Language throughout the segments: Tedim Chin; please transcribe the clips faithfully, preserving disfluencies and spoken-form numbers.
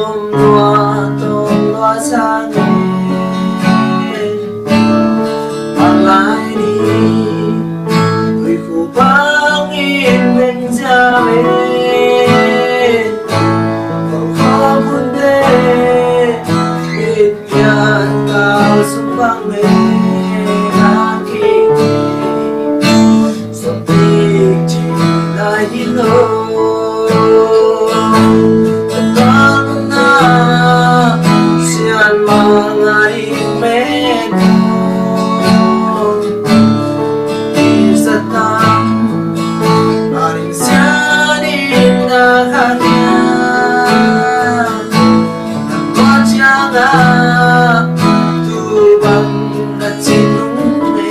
Tua tawh lua sang e, a lai ni, tui khu bangin beng ziau e. Kong khawm hunte, mit pian kal sung bang e, a king. Sawmpi ci lai hi lo. Tua na sian mang ai met. Satang aning sian in na khang ya. Tua ciang a tu bang na ci nung e.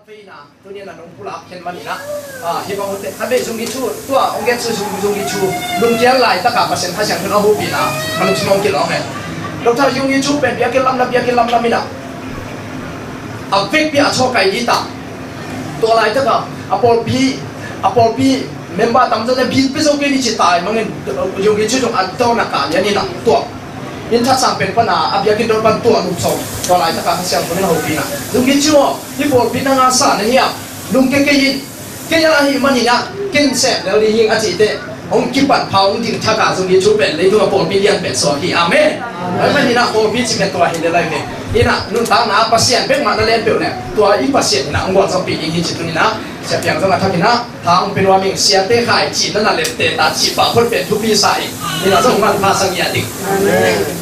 Tuni-in a nong pulak khen manin a, ah, hih bang hun te, a bei Zung Gi Chu, tua hong gen su Zung, Zung Gi Chu lungkial laitaka Pasian Kha Siangtho in a hopihna ka lungsim hong kilawm e. Doctor Zung Gi Chu pen biakinn lamlam, biakinn lamlam in a, a vekpi a thawh kai ding ta. Tua laitaka a pawlpi, a pawlpi member tamzaw te bill pia zo kei ni ci tai mangin, Zung Gi Chu zong a dawn a ka lian in a tuak. Inn that sang pen pan a, a biakinn dawn pan tuak nup sawm. Tua laitaka Kha Siangtho in a hopihna. Zung Gi Chu aw, hih pawlpi nang a sa na hiam? Lungke kei in. Kei a ahih manin a, ken sem lel ding hi ing a cih teh, hong kipan pha hong ding thak a Zung Gi Chu pen leitung a pawlpi lian pen suak hi. Amen. Amen. Ahih manin a pawlpi cih pen tua hi lel lai ve. In a nuntakna ah Pasian bek mah na len peuh leh, tua i Pasian in a hong gualzawhpih ding hi ci tuni-in a, Sia Piang zong a thakin a, tha hong pia nuam ing. Siate khaici na na len teh ta cih pah phot pen thupi sa ing. In a zong manpha sa ngiat ing. Amen.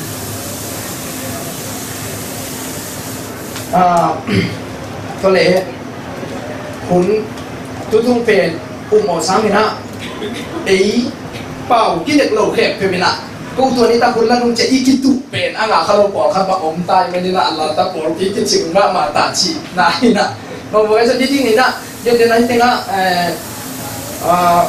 Ah, tua leh hun tutung pen um aw sang in a, ei pau kidek lo khempeuh in a, ko tua nitak hun la nung ciang i kituh pen a ngah kha lo pawlkhat bang om ta ahih manin a, a lalta pawlpi kicing mahmah ta cihna in a. Bang bang ei zong diding in a, gentehna hih teng ah, eh, ah,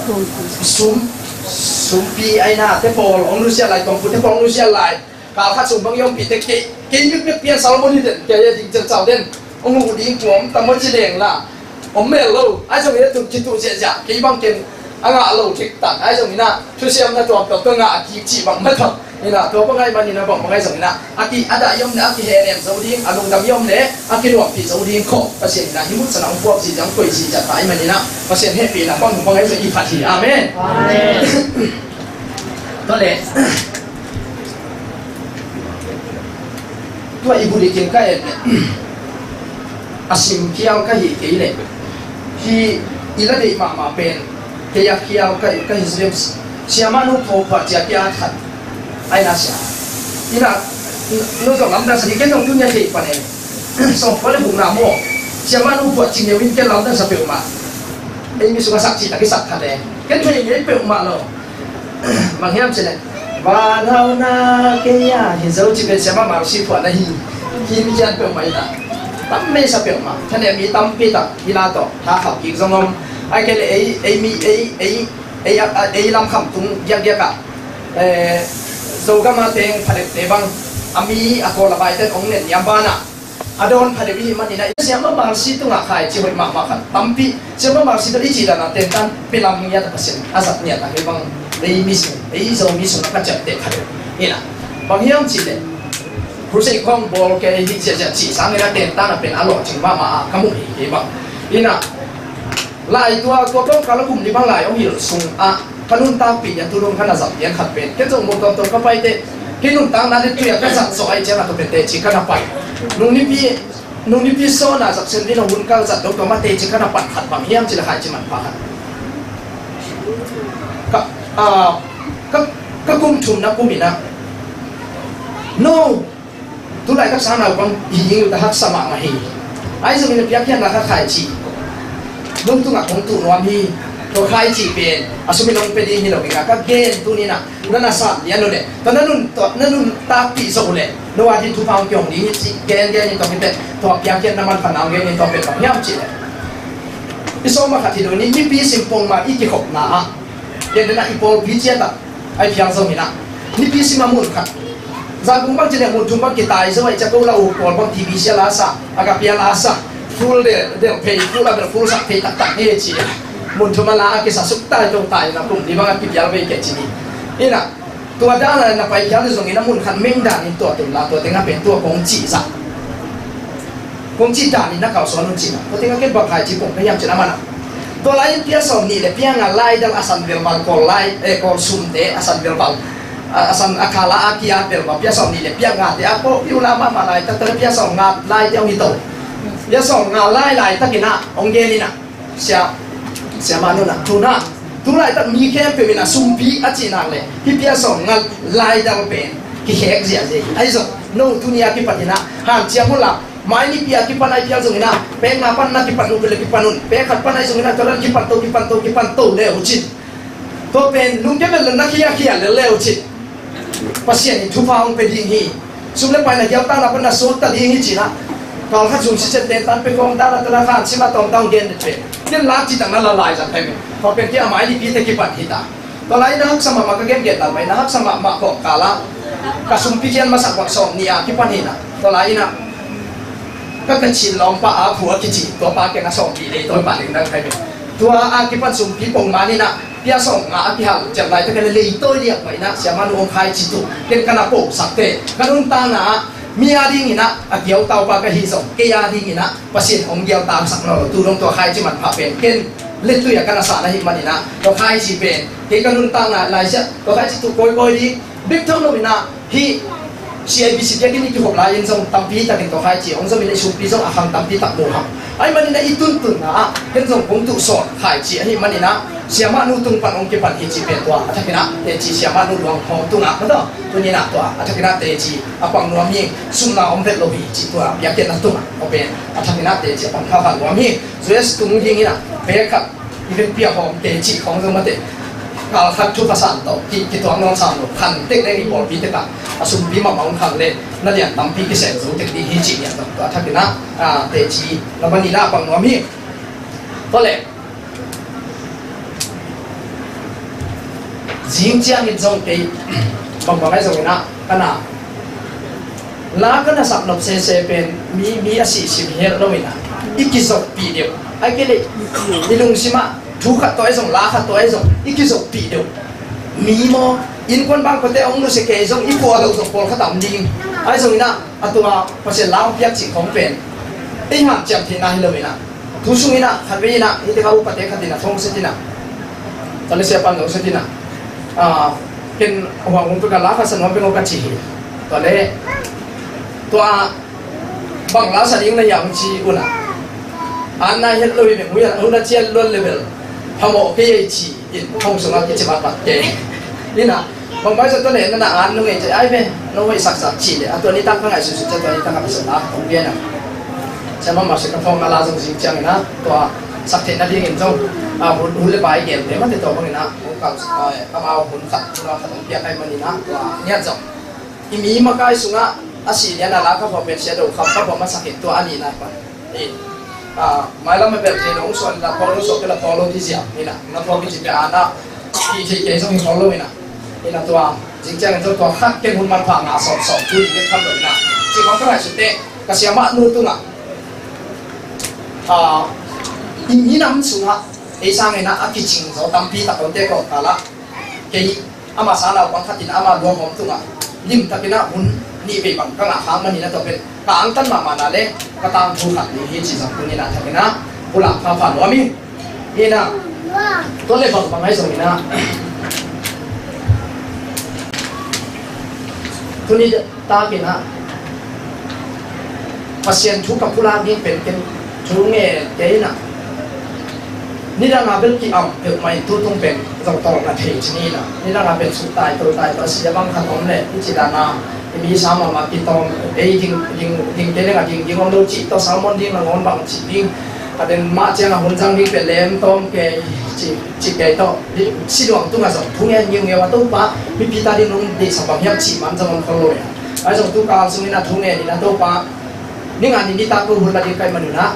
sum, sumpi a innate pawl hong nusia lai, tongpute pawl hong nusia lai. Kal khat sung bang i ompih teh kei, kei bek bek pian Solomon hi den, kei a ding celcau den. Hong huh ding kua om tam maw ci leng la om mel lo. Ahi zongin a tun kituh ziahziah, kei bang ken a ngah lo thik tan. Ahi zongin a thusiamna tuamtuam tawh ngah a kik cih bang mah tam. In a tua bang ahih manin a bang bang ahi zongin a, a ki, a dah i om leh a kihenem zo ding, a lungdam i om leh a kinuampih zo ding khawng Pasian in a hih muhsa-in a hong puak zihziah, hong koih zihziah ta ahih manin a, Pasian hehpihna bang bang ahi zong i phat hi. Amen. Amen. Tua leh, tua i bulikin ka et leh, a sim khial ka hih kei leh, hih i la deih mahmah pen kei a khial ka, ka hi sim. Siamah nu phuah phuah ci a kia khat, ai na sia. In a, nu zong lamdang sa ding, ken zong tuni a thei pan e. Sawm pua leh bukna maw. Siamah nu phuah ci ngeu in ken lamdang sa peuhmah. Ei mi sung a sak cih tak i sak khat e. Ken thei ngei peuhmah lo. Bang hiam cih leh, van hauhna kei a hi zo ci pen Siamah Mercy phuahna hi. Kim kian peuhmah in a, tam mesa peuhmah. Thanem mi tampi tak i la tawh tha khauh kik zong om. Ahih kei leh ei, ei mi, ei, ei, ei, a, a, ei lam khamtung giakgiak ah, eh, Zogam a teng phadepte bang a mi a kawl a baite hong nen niam banah a dawn phadeuh i hih manin a, Siamah Mercy tungah khaici hoih mahmah khat tampi, Siamah Mercy tawh i cih dan a tentan pia lam ngiat a, Pasian a zat ngiat a, hih bang ei mi sung, ei Zomi sung a ka ciamteh phadeuh in a. Bang hiam cih leh, crusade khawng bawl kei hi ziahziah cih sangin a, tentan a pen a lawhcing mahmah a ka muh hi kei bang. In a, lai tua, tua kawngkal a kum li bang lai hong hilh sungah ka nuntakpih ding a, tu dong ka na zat ding a khat pen, ken zong mun tuamtuam ka pai teh, kei nuntakna le tui a ka zat zawh ahih ciangin a, tua pen teci ka na pai. Nung nipi, nung nipi sawn a Jackson ding a hun ka zat dong tua mah teci ka na pan khat bang hiam cih leh, khaici manpha khat. Ka, ah, ka, ka kum thumna kum in a, no, tu laitak sang naupang hi ding uh ta, haksa mahmah hi. Ahi zongin a piakkhiatna kha khaici, nung tungah kong tuh nuam hi. Tua khaici pen a sum in hong pia ding hi lo in a, ka gen tuni-in a, na na san lian uh leh, tua na nun, tua na nuntakpih zawh uh leh, no a ding thupha hong kihong ding hi ci, gen gen in tua hi teh, tua piakkhiatna manphatna hong gen in tua pen bang hiam cih leh, i sawm a khat hi lo ni, nipi sim pong ma i kikhopna ah, gen den a i pawlpi ciat ah, ai phial zong in a, nipi sim a mun khat, Zangkong bang ci leh mun thum bang kitai zo ahih ciang ko la uh pawl bang T V C a la sa, a ka pia la sa, full del, del phei, full a bel full sak phei taktak hi ci. Mun thum a la a kisa suk tai to tai in a, kum li bang a kipial vei kei ci ni. In a, tua dan a na pai phial zong in a, mun khat meng dan in tua tun la, tua teng a pen tua kong cih zah. Kong cih dan in na kalsuan un cihna. Tua teng a ken bang khaici kong ka hiam cih na man a. Tua lai in pia sawm nih le pia nga laidal a san velval Kawl lai, eh, Kawl sumte a san velval. A, a san a kala a kia velval pia sawm nih le pia ngate a ko piu la mahmah laitak, tua le pia sawm nga laite hong hi to. Pia sawm nga lai laitak in a hong gen in a. Sia, sia ma nuna, tuna. Tu laitak mi khempeuh in a sumpi a cih nak leh, hih pia sawm nga laidal pen kikhek ziahziah hi. Ahi zong, no tuni a kipat in a, hanciam uh la, mai nipi a kipan ai pial zong in a, pek nga pan na kipan uh, pek le kipan un, pek khat pan ai zong in a, tua dan kipan to, kipan to, kipan to le uh cin. Tua pen lungkia bel na khiakhia le le uh cin. Pasian in thupha hong pia ding hi. Sum le pai na gial ta na pan na sut ta ding hi cin a. Kal khat sung sisen ten tan pe kong ta la ta la khan sima tawm tawm gen det pe. Ken lak ci tak na la lai zang thei me. Kong pen ki a mai ni pi te kipan hi ta. Tua lai na haksa mahmah ka gen gen lal mai na haksa mahmah kong kal a. Ka sumpi kian masak bang sawm ni a kipan hi na. Tua lai ina. Ka ka chin lawm pa a khu a kici. Tua pa ken a sawm pi dei tua pa ding dang thei me. Tua a kipan sumpi pong ma ni na. Pia sawm nga a kihal ciang lai ta ka le lei toi liak mai na. Siama nu ong khai ci tu. Ken ka na po sak te. Ka nung ta na. Mi a dingin ah a kiau taupa ka hi zong, kei a dingin ah Pasian hong giau taksak nawn lo, tu dong tua khaici manpha pen ken lettui a ka na sa na hi manin ah tua khaici pen kei ka nuntakna lai siah tua khaici tu kawikawi ding bek tho lo in ah hih C I B C biakinn i kihop lai-in zong tampi takin tua khaici hong zom in ah i sumpi zong a khang tampi tak mu hang. Ahih manin ah i tuntunna ah ken zong kong tuhsawn khaici ahih manin ah siamah nu tung pan hong kipan hi ci pen tua a thakin ah teci siamah nu luang hong tungah maw tawh. Tuni-in ah tua a thakin ah teci a pang nuam hi, sumna om vet lo hi cih tua biakpiakna tungah a pen a thakin ah teci a pang phapha nuam hi. U S tung dingin ah pek khat i vekpi a hawm teci khawng zong mate kal khat thupha san tawh ki, kituak nawn sam lo khan tek leng i pawlpi tekah a sumpi mahmah hong khang leh na lian tampi kisem zo tek ding hi cih lian tawh tua a thakin ah, ah, teci na van in ah a pang nuam hi. Tua leh Zing ciangin zong kei bangbang ahi zongin ah ka na la ka na sak nop sese pen mi, mi a sihsim hi lo in ah i kizopih deuh. Ahih kei leh i lungsim ah thu khat tawh ahi zong la khat tawh ahi zong i kizopih deuh. Mi maw innkuan bang kote hong nusia kei zong i pua lo zong pawlkhat a om ding. Ahi zongin ah a tunga Pasian la hong piak cih khawng pen ei hanciam theihna hi lo in ah thu sungin ah khatvei in ah hih tengah upate khat in ah thong set in ah tua le sia pan lo set in ah, ah, ken huang hong pek a la khat sa nuam pek aw ka ci hi. Tua le tua bang la sa ding na hiam ci un ah an na het lo hi bek hui an hun a cian luan level phamawh kei ei ci in hong sungah kici matmat kei in ah Bang bai sa tua le na na an nung ei ce ai ve no hoih saksak ci le a tua ni tang ka ngaihsutsuh ce tua ni tang a pisa la kong pian a. Cia mama se ka thawng a la zong zing ciangin a tua sak theih nadingin zong a hun, hun le bai gel te mate tua bangin a hong kal amau hun khat hun a khat hong piak ai manin a tua niat zong i mi makai sungah a si lian a la ka phuah pen sia do kham ka phuah masak in tua a nihna pan. Mailam a bel thei lo hong suah in la phaw lo suah kei la phaw lo ti ziau in a na phaw kici pia a na ih theih kei zong hi phaw lo in a in a tua zing ciangin zong tua khat ken hun manpha ngah sawmsawm tu in bek tham lo in a ci khawng ka ngaihsut teh ka siamah nu tungah i minam sungah ei sangin a a kicing zaw tampi tak omte kawmkal ah kei ama sa naupang khat in ama luanghawm tungah limtakin ah hun nih vei bang ka ngah hang manin a tua pen ka angtan mahmahna le ka tangthu khat ding hi ci zong tuni-in ah thakin ah pulak phapha nuam hi. Hi in ah tua le bangbang ahi zongin ah tuni takin ah Pasian thu ka pulak ding pen ken thu ngen kei in ah nidang a bel ki-am peuhmah in tu tung pen zong tawlna thei ci ni in ah nidang a bel suk tai tol tai tol a si a bang khat om leh i ci dan a i mi sa mahmah kitawm ei ding ding ding kei leng a ding ding om lo cih tawh salmon ding nangawn bang cih ding a den mah ciang a hun zang ding pen lem tawm kei cih cih kei tawh si luang tungah zong thu ngen ngiungeu a Topa mipi ta ding nong deihsak bang hiam cih man zong om khol lo in ah. Ahi zong tu kal sungin a thu ngen in a Topa ning a ni nitak ko hun la ding kai manun ah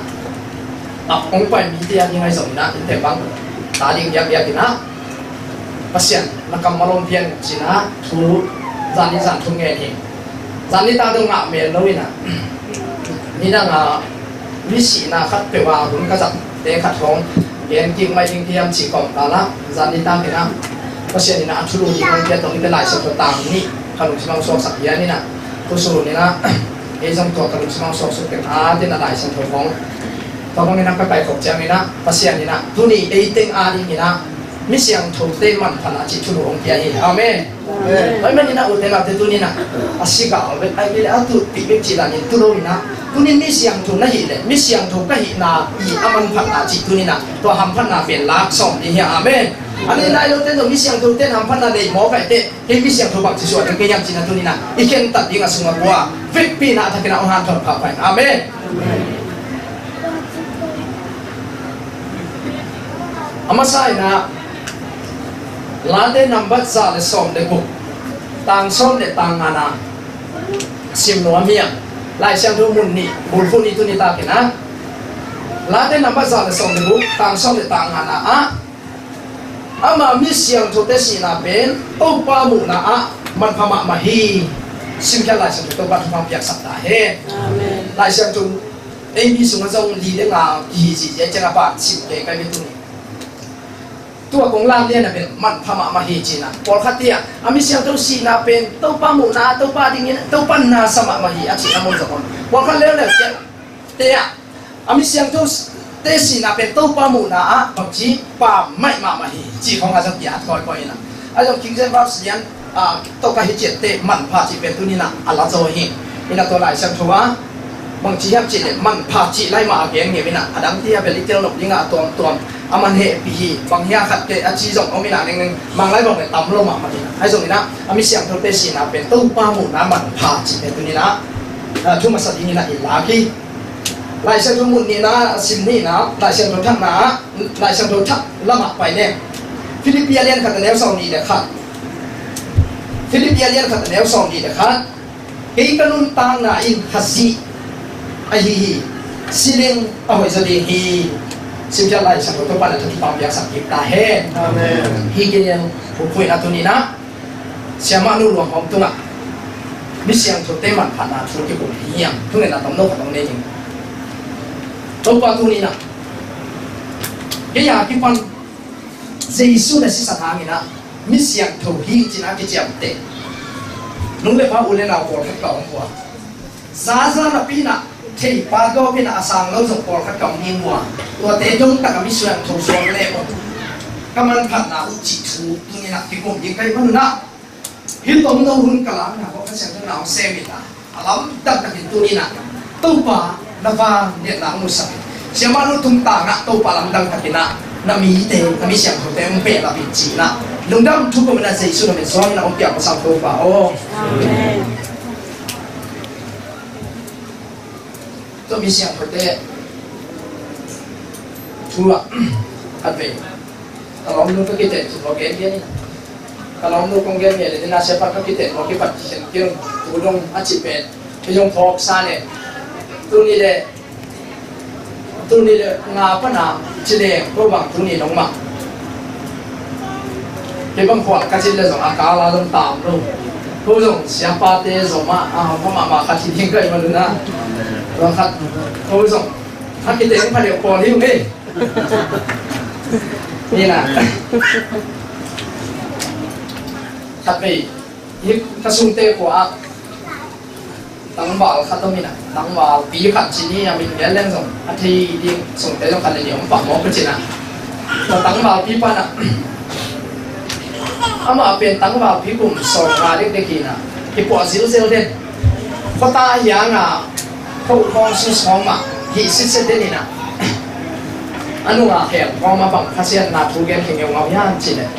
a hong pai mite a ding ahi zongin ah in teng bang ta ding biakbiak in ah Pasian na kammal hong pian cin ah thu zan in zan thu ngen hi. Zan nitak dong ngah mel lo in ah nidang a mi sihna khat peuh a hun ka zat te khat hong gen kik mai ding hiam cih kawmkal ah zan nitak in ah Pasian in ah a thulu ding hong pian tawh nite Lai Siangtho tang nih ka lungsim ah hong suaksak hian in ah thusun in ah ei zong tua ka lungsim ah hong suaksak keng a tin a Lai Siangtho hong tua bangin ah ka kaikhop ciangin ah Pasian in ah tuni ei teng a dingin ah mi siangthote manphatna cih thulu hong pia hi. Amen. Amen. Tua ahih manin ah ute naute tuni-in ah a si gal bek ahih kei leh a tutpih bek cih danin tu lo in ah tuni mi siangtho na hih leh mi siangtho ka hihna i a manphatna cih tuni-in ah tua hamphatna pen lak sawm ding hi. Amen. A nei nai lote zong mi siangthote in hamphatna nei mawk ahih teh kei mi siangtho bang ci suah ding kei hiam cih na tuni-in ah i khentat ding a sung a bua vekpi in ah a thakin ah hong hanthawn phapha in. Amen. A masa in ah Late nambat za le sawm le guk tang sawm le tang ngana sim nuam hiam? Lai Siangtho mun nih, bulphuh nih tuni takin ah, Late nambat za le sawm le guk, tang sawm le tang ngana ah, ama mi siangthote sihna pen Topa muhna ah manpha mahmah hi. Simkhiat Lai Siangtho Topa thupha piaksak ta hen. Amen. Lai Siangtho ei mi sungah zong li le nga kihi zihziah ciangah pan sim kei kai ve tuni. Tua kong lam lian a pen manpha mahmah hi cihna. Pawlkhat tiah a mi siangtho sihna pen Topa muhna, Topa dingin, Topa na sa mahmah hi a cihna mun zong om. Pawlkhat leuleu tiah te ah a mi siangtho te sihna pen Topa muhna ah bangci pa maih mahmah hi cih khong a zong kiat kawikawi inah. A zong King James Version ah, tawh ka hi ciatte manpha cih pen tuni inah a la zaw hi. Inah tua Lai Siangtho ah bangci hiam cih leh manpha cih lai mah a gen ngeu inah, a dang ti a bel i tel nop dingah a tuamtuam a man hehpih hi. Bang hia khat te a ci zong om inah, nengneng Manglai bang le tam lo mahmah inah. Ahi zong inah a mi siangthote sihna pen Topa muhna manpha cih pen tuni inah thu masa ding inah i lak hi. Lai Siangtho mun nihna, sim nihna, Lai Siangtho thakna, Lai Siangtho thak lamah pai leng. Filipi a lian khat a neu sawm nih le khat. Filipi a lian khat a neu sawm nih le khat. Kei ka nuntakna in Khazih ahi hi. Si leng a hoih zaw ding hi. Simkhiat Lai Siangtho Topa na thupha piaksak kik ta hen. Amen. Hi kei leng phuiphui na tuni inah. Siamah nu luang hawm tungah mi siangthote manphatna thu kikum hi hiam? Thungetna tam lo khat hong nei ning. Topa tuni inah kei a kipan Jesu na sisan hangin ah mi siangtho hi cih na kiciamteh nu le pa u le nau pawlkhat ka om uh a. Zaza napi inah theipa gawp inah a sang lo zong pawlkhat ka om ding uh a, tuate dong tak a mi siangtho suak le uh ka manphatna uh cih thu tuni inah kikum ding ka hih manun ah, hih tawm no hun ka lam inah kong ka siangtho na hong sem inah, a lamdang takin tuni inah Topa na vangliatna hong musak in, siamah nu tungtang ah Topa lamdang takin ah na mite, na mi siangthote hong behlap in cih inah lungdam thu ko inah Jesu na min suang inah hong piak masa Topa aw. Amen. Tua mi siangthote thu ah khat vei ka lawmnu ka kiten thu kong gen gen in, ka lawmnu kong gen gen in a siapa ka kiten kong kipat kikhen kei tu dong a cih pen kei zong phawk sa ne. Tuni le tuni le nga pana ci leng ko bang tuni nong mah. Kei bang khual ka cin le zong a kala zong tam lo. Ko zong siapate zong mah a hong pha mahmah khat hi ding ka hih manun ah, bang khat ko zong a kiteng pha deuh pawl hi ung ei. Ni na khat vei hi ka sungte khua ah tangval khat om inah, tangvalpi khat ci ni a min gen leng zong a thei ding sungte zong khat le nih om pah mawk ka cih inah. Tua tangvalpi pan ah amah pen tangvalpi kum sawm nga dekdek hi inah, kipuah zilzel den. Khuata hiang a kho khawng sus khawng mah hih sitset den inah, a nunga khel khawng mah bang khasiatna thu gen khe ngeungau hiam cih leh,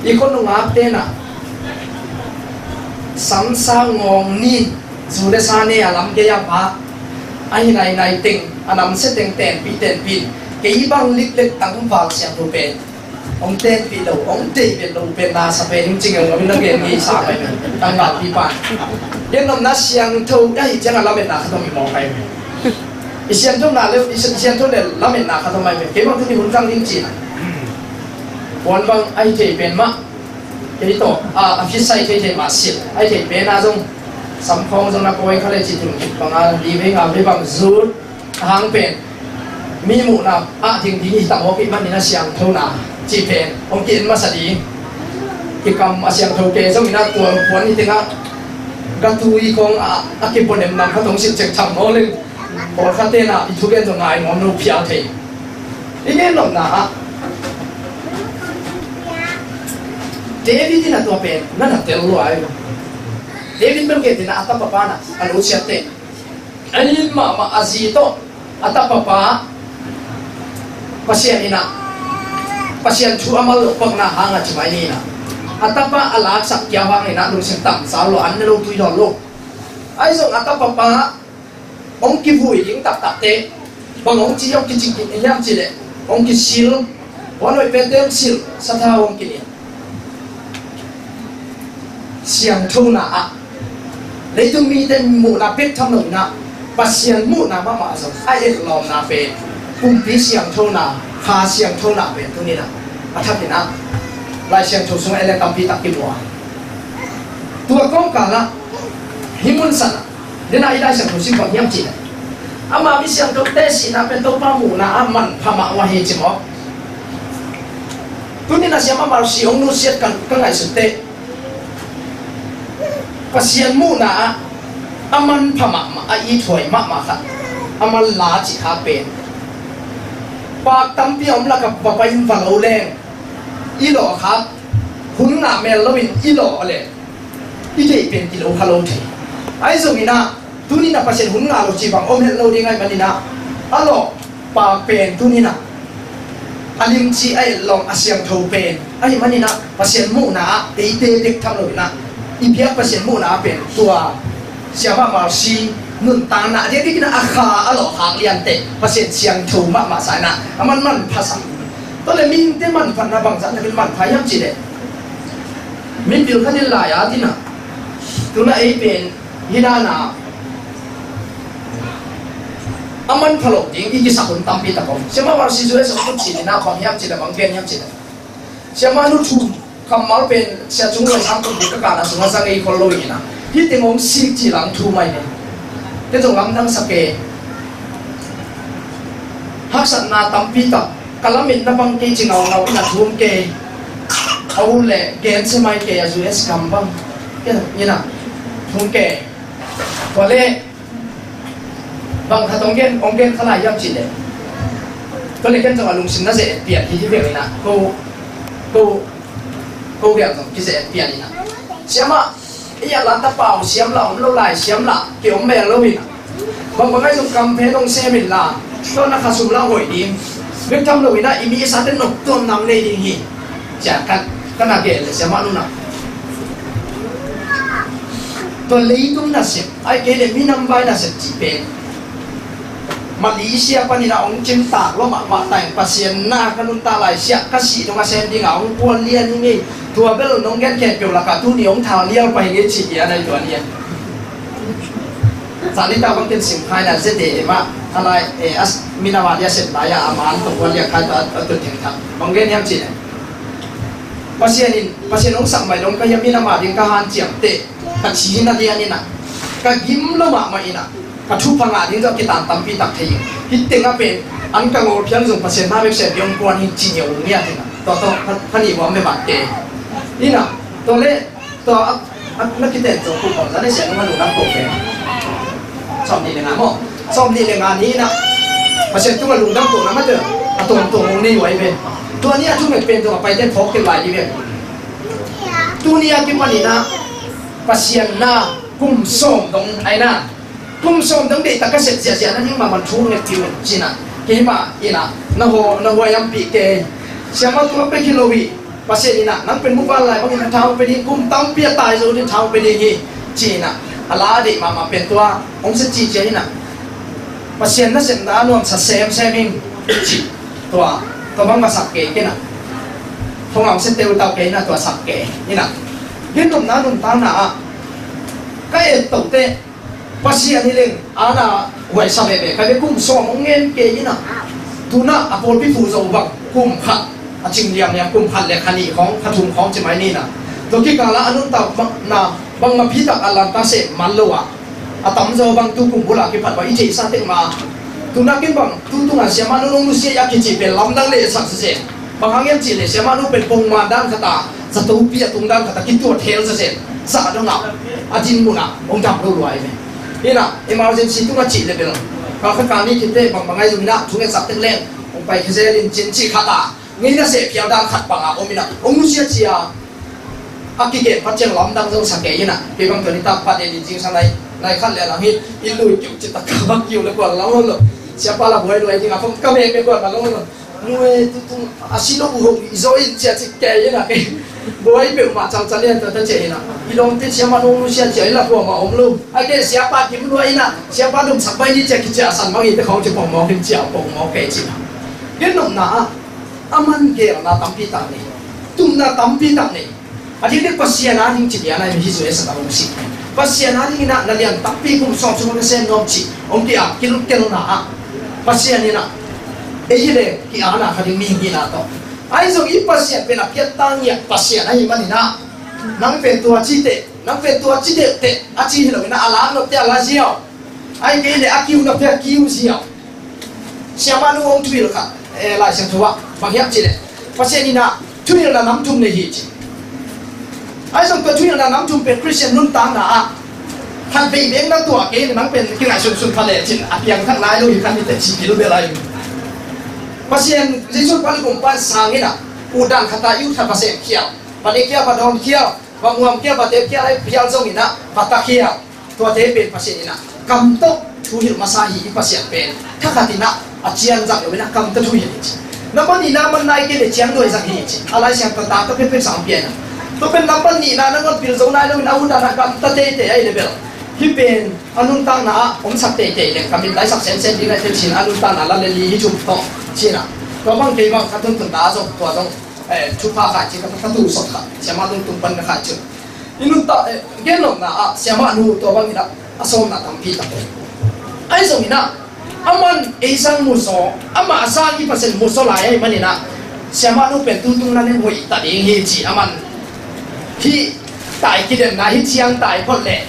i khuanungakte inah samsa ngawng nin zu le sa ne a lam gei a vak ahi nainai teng a namsia teng tenpih tenpih in, kei bang liklek tangval siangtho pen hong tenpih lo, hong deih pen lo pen na sa pen hing cing hong om in na gen ngei sa pai pen tangvalpi pan. Gen nopna siangtho ahi ciang a lametna khat om hi mawk ai pen. I siangtho na le, i siangtho le lametna khat om ai pen. Kei bang tuni hun zang ding cih na puan bang ahi thei pen mah. Kei tawh a, a khisai thei thei mah silh ahi thei pen a zong samkhawng zong na kawi kha le cih tun khit bang a li vei nga vei bang zut a hang pen mi muhna ah ding ding hi ta mawk ih manin a siangthona cih pen hong ki-en masa ding. Kikam a siangtho ke zong inah tua puan hi tengah gatui khawng a, a kipuanem nam khat hong silh cek tham maw leng. Pawlkhat tenah i thugen zong ngai nuam lo phial thei. I gen nopna ah David in a tua pen na na tel lua ai lo. David bel gen tenah a tapa pa na a lo siatte a nin mahmah a zi tawh a tapa pa Pasian inah Pasian thu a mal loh pakna hanga ci mai ni inah a tapa a laksak kiau hang inah lungsim tamsau lo an ne lo tui dawn lo. Ahi zong a tapa pa hong kivui ding taktakte bang hong ci hong kicing hiam cileh hong kisil, huan hoih pente hong sil, sathau hong kiniam. Siangthona ah Leitung mite muhna bek tham lo in ah, Pasian muhna mahmah zong a etlawmna pen, pumpi siangthona, kha siangthona pen tuni in ah a thak in ah Lai Siangtho sungah en leng tampi tak kimu a. Tua kawmkal ah hih mun san ah, den ah i Lai Siangtho sim bang hiam cih leh, ama mi siangthote sihna pen Topa muhna ah manpha mah uh ahi ci maw. Tuni in ah Siamah Mercy hong nusiat ka, ka ngaihsut teh, Pasian muhna ah a manpha mahmah, a ithuai mahmah khat, a manla cih kha pen, pak tampi a om lakah va pai in va lo leng, i lawh kha, hun ngah mel loin i lawh leh i deih pen kilo kha lo thei. Ahi zongin ah tuni in ah Pasian hun ngah lo cih bang om het lo ding ahih manin ah, a lawh pak pen tuni in ah a limci, a etlawm, a siangtho pen ahih manin ah, Pasian muhna ah eite bek tham lo in ah, i biak Pasian muhna ah pen tua Siamah Mercy nuntakna a diakdiak in ah a kha a lawh khak lian teh Pasian siangtho mahmah sa in ah a man manpha sa. Tua leh mihingte manphatna bangzah na bil manpha hiam cih leh, mipil khat in lai-at in ah, tu in ah ei pen hih dan ah a manpha loh ding i kisak hun tampi tak om. Siamah Mercy U S a hong tun cih in ah bang hiam cih leh, bang gen hiam cih leh, Siamah nu thum kammal pen Sia Cung Loi Sang Tung Buk ka kahna sungah za ngei khol lo in ah, hih teng hong sik cih lam thum ahi ve. Ken zong lamdang sa kei. Haksatna tampi tak, ka lametna bang kei ci ngaungau in ah thum kei. A ut leh gen se mai kei a, U S gam bang, ken in ah thum kei. Tua leh bang khat hong gen, hong gen kha lai hiam cih leh, tua leh ken zong a lungsim na ze-et pian hi, hi veng in ah, ko, ko, ko veng zong kize-et pian in ah, Siamah, ei a lanta pau siam la, om lo lai siam la, ki om mel lo in ah, bang bang ahi zong kam phen hong sem in la, tua na kha sum la hoih ding, bek tham lo in ah i mi i sate nop tuam nang nei ding hi, ci a ka, ka na gen leh Siamah nu in ah, tua leitung nasep, ahih kei leh minam vai nasep cih pen Malaysia panin ah hong cimtak lua mahmah ta in, Pasian na ka nuntak lai siah, ka sih dong a sem ding a hong puan lian hi ngei. Tua bel nong gen khempeuh lakah tuni hong thal lial pai ngei cih hi a, nai tua ni a. Sani ta bang ken sim khai na zete mah a lai, eh, as, minam a dia sem lai a, a man tong puan lian khai ta a tun theng thang. Bang gen hiam cih leh, Pasian in, Pasian hong sak mai dong ka hia, minam a ding ka hanciam teh, ka thina lian in ah, ka gim lo mahmah in ah, ka thupha ngah ding zong kitan tampi tak thei in. Hih teng ah pen an ka ngawl phial zong Pasian na bek sem ding hong puan hi ci ngiau ngiat in ah. Tua tawh kha, kha nih huam bek mah kei in ah. Tua leh tua a, a, na kiten zong khuh khawng zan ei sian nung a lungdam ko pen. Sawm nih le nga maw? Sawm nih le nga ni in ah Pasian tungah lungdam kohna mate a tuamtuam hong nei uh ahi ve. Tua ni a thunget pen zong a paite phawk kei lai ding ve. Tuni a kipan in ah Pasian na kum sawm dong ahi na, kum sawm dong deihtak ka sep ziahziah na ding mahmah thunget kei un ci in ah, keimah in ah na hua, na huaiampih kei. Siamah tua bek hi lo hi. Pasian in ah nang pen muvanlai bangin na tha hong pia ding, kum tampi a tai zo ding tha hong pia ding hi, ci in ah a la a deih mahmah pen tua hong sia ci cia in ah, Pasian nasepna a nuamsa semsem ing ci. Tua, tua bang masak kei ken ah, thong a hong sia teutau kei in ah, tua sak kei in ah, gennopna nuntakna ah ka et toh teh Pasian hi leng, ana huaisa veve ka ve, kum sawm hong ngen kei in ah, tu in ah a pawlpi phu zo bang kum khat a cing liamliam, kum khat le kha nih khawng, kha thum khawng ci mai ni in ah, tua kikal ah a nuntakna bangmah pi tak a lanta seh man lo ah, a tamzaw bang tu kum bul ah kipat bang i theihsa tek mah. Tu in ah ken bang tu tung a Siamah nu nong nusia a kici pen lamdang leh sak sese. Bang hang hiam cih leh Siamah nu pen pongman dan khat a, zatopi a tung dan khat a kituat hel sese. Zah dong ah a din mun ah hong dam lo lua hi ve. In ah emergency tung a cih leh bel kal khat kal nih khit teh bang bang ahi zong in ah thungetsak tek leng hong pai khe zel in cin cih khat a, ngeina seh phial dan khat bang a om in ah hong nusia cia. A kigen phat ciang lamdang zong sa kei in ah, kei bang tua nitak pat en in zingsang lai, lai khat le lang hi, i lui kiu citak ka bang kiu le kuan lam hon lo. Siapa la buai luai ding a, ka meh meh kuan lam hon lo. Nuai tutung a si lo uh hong i zaw in cia ci kei in ah, kei buai peuhmah cangca lian ta ta cia in ah, i lawmte Siamah nong nusia cia in la kuamah om lo. A kei Siapa kim luai in ah, Siapa domsak bai ni cia kicia san bang i te khawng ci pongmawk in cia pongmawk kei ci in ah. Gennopna ah a man geelna tampi tak nei, tumna tampi tak nei. A diakdiak Pasian a ding ci lian a hi, hih U S a hong si. Pasian a dingin ah na lian tampi kum sawm sung na sem nuam cih hong ki-ap kilukkelna ah Pasian in ah ei hi leh ki-apna kha ding mihing hihna tawh. Ahi zong i Pasian pen a piattang ngiat Pasian ahih manin ah nang pen tua ci teh, nang pen tua ci deuh teh a ci hi loin ah a lak nop teh a la ziau, ahih kei leh a kiu nop teh a kiu ziau. Siamah nu hong thuhilh khat, eh, Lai Siangtho ah bang hiam cih leh Pasian in ah thuhilhna nam thum nei hi ci. Ahi zong tua thuhilhna nam thum pen Khristian nuntakna ah khat vei bek na tuah kei leh nang pen kingaihsunsun pha lecin a piangthak nai lo hi kha ni teh ci kil bel ahi. Pasian Jesu pan i gumpa sang in ah utdan khat ah i ut khat va sem khial, va ne khial, va dawn khial, va muam khial, va tep khial, ahi khial zongin ah va ta khial. Tuate pen Pasian in ah kam tawh thuhilh masa hi. I Pasian pen thakhat in ah a cian zang loin ah kam tawh thuhilh hi ci. Nambat nihna man nai kei leh cian nuai zang hi ci. A Lai Siangtho tak tawh phenphen sang pia in ah, tua pen nambat nihna nangawn pil zo nai loin a utdan ah kam ta teitei ahih leh bel hih pen a nuntakna ah om sak teitei leh ka mit laisak semsem ding ahi tel cin a nuntakna la le li hi thum tawh ci in ah, tua bang kei bang ka tuntun ta zong tua zong, eh, thupha khai ci ka, ka tu sawt kha siamah nung tung pan ka khai ci. I nuntak, eh, gennopna ah siamah nu tua bangin ah a sawmna tampi tak. Ahi zongin ah aman ei sang musaw, amah a sang i Pasian musaw lai ahih manin ah siamah nu pen tutung na nen hoih ta ding hi ci. Aman hih tai kidemna hih ciang tai phot leh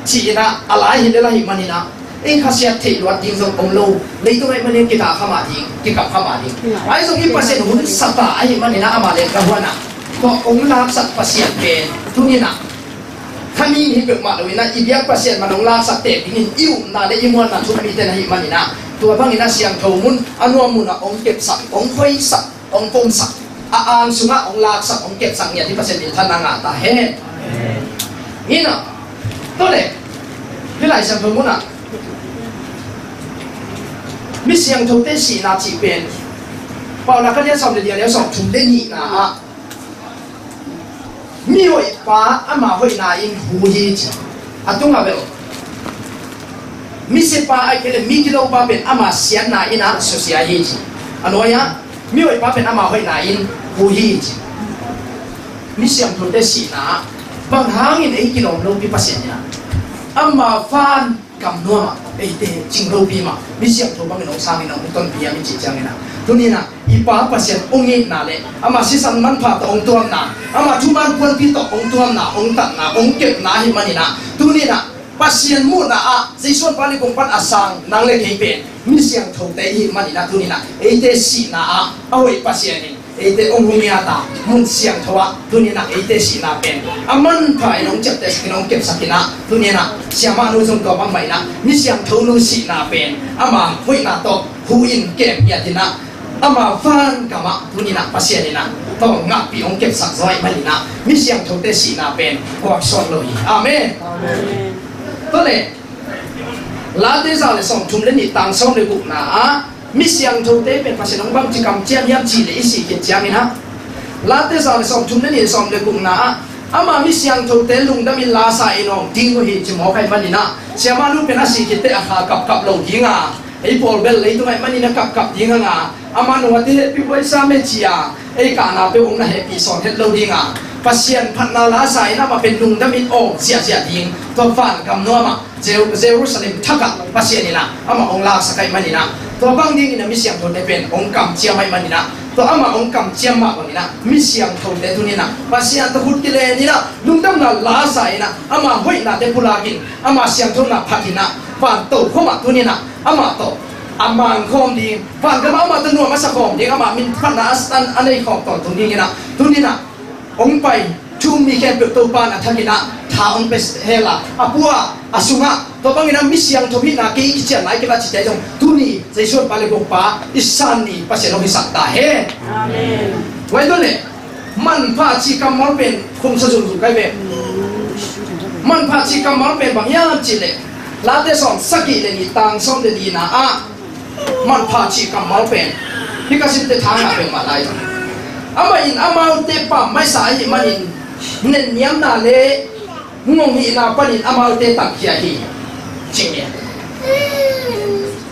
ci-in ah a lai hi lel ahih manin ah ei khasiat theih luat ding zong om lo. Leitung ahih manin kita kha mah ding, kikap kha mah ding. Ahi zong i Pasian hun sa ta ahih manin ah amah le ka huan ah tua hong laksak Pasian pen tuni in ah kha mi hi peuhmah loin ah i biak Pasian man hong laksak tek dingin i upna le i muanna thuak mite na hih manin ah tua bangin ah siangtho mun a nuam mun ah hong kepsak, hong khoisak, hong pomsak, a ang sungah hong laksak, hong kepsak ngiat i Pasian minthanna ngah ta hen. Nina, tua leh hih Lai Siangtho mun ah mi siangthote sihna cih pen Paunak a lian sawm le li a neu sawm thum le nihna ah mi hoihpa ama hoihna in hu hi ci. A tungah bel mi siapa ahih kei leh mi kilopa pen ama siatna in ah susia hi ci. A nuai-ah mi hoihpa pen ama hoihna in hu hi ci. Mi siangthote sihna ah bang hangin ei kilawm lopi Pasian in ah ama van gam nuamah eite cing lopi mah mi siangtho bangin hong sangin hong tonpih a mi cih ciangin ah tuni in ah i Pa Pasian hong itna le ama sisan manpha tawh hong tuamna, ama thuman puanpi tawh hong tuamna, hong tatna, hong kepna ahih manin ah tuni in ah Pasian muhna ah Jesu pan i kong pan a sang nang le kei pen mi siangthote i hih manin ah tuni in ah eite sihna ah a hoih Pasian in eite hong humiat a mun siangtho ah tuni in ah eite sihna pen a manpha in hong ciaptehsak in hong kepsak in ah tuni in ah siamah nu zong tua bangmah in ah mi siangtho nu sihna pen ama hoihna tawh hu in kem hiat in ah ama van gam ah tuni in ah Pasian in ah tawh ngakpih hong kepsak zaw ahih manin ah mi siangthote sihna pen kuak suak lo hi. Amen. Tua leh Late za le sawm thum le nih tang sawm le gukna ah mi siangthote pen Pasian hong bangci kamciam hiam cih leh i sih khit ciangin ah Late za le sawm thum le nih sawm le gukna ah ama mi siangthote lungdam in lasa in awng ding uh hi ci mawk ahih manin ah siamah nu pen a sih khit teh a kha kapkap lo ding a ei pawl bel leitung ahih manin a kapkap ding a ngah a ama nungah te hehpih huai sa me ci a ei kahna peuh hong na hehpih sawn het lo ding a Pasian phatna lasa in amah pen lungdam in awng ziahziah ding tua van gam nuamah Jeru- Jerusalem thakah Pasian in ah amah hong laksak ahih manin ah tua bang dingin ah mi siangthote pen hong kamciam ahih manin ah tua amah hong kamciam mah bangin ah mi siangthote tuni in ah Pasian tawh khut kilen in ah lungdamna lasa in ah ama hoihnate pulakin ama siangthona phat in ah van tokhom ah tuni in ah amah tawh a mang khawm ding, van gam ah amah tawh nuam a sa khawm ding, amah min phatna a, a nei khawm tawntung dingin ah tuni in ah hong pai thu um mi khempeuh Topa in a thakin ah tha hong pia hen la, a pu ah a sungah tua bangin ah mi siangtho hihna kei kician lai kei va cite zong tuni Jesu Pa le Gumpa i san ni Pasian hong hisak ta hen. Amen. Vai tua leh manpha cih kammal pen khumsa zungzung kai ve. Manpha cih kammal pen bang hiam cih leh Late sawm sagih le nih tang sawm le lina ah manpha cih kammal pen hih ka simte tha ngah peuhmah lai. Amah in amaute pammaihsa ahih manin nenniamna le ngonghihna panin amaute tankhia hi. Cih ni.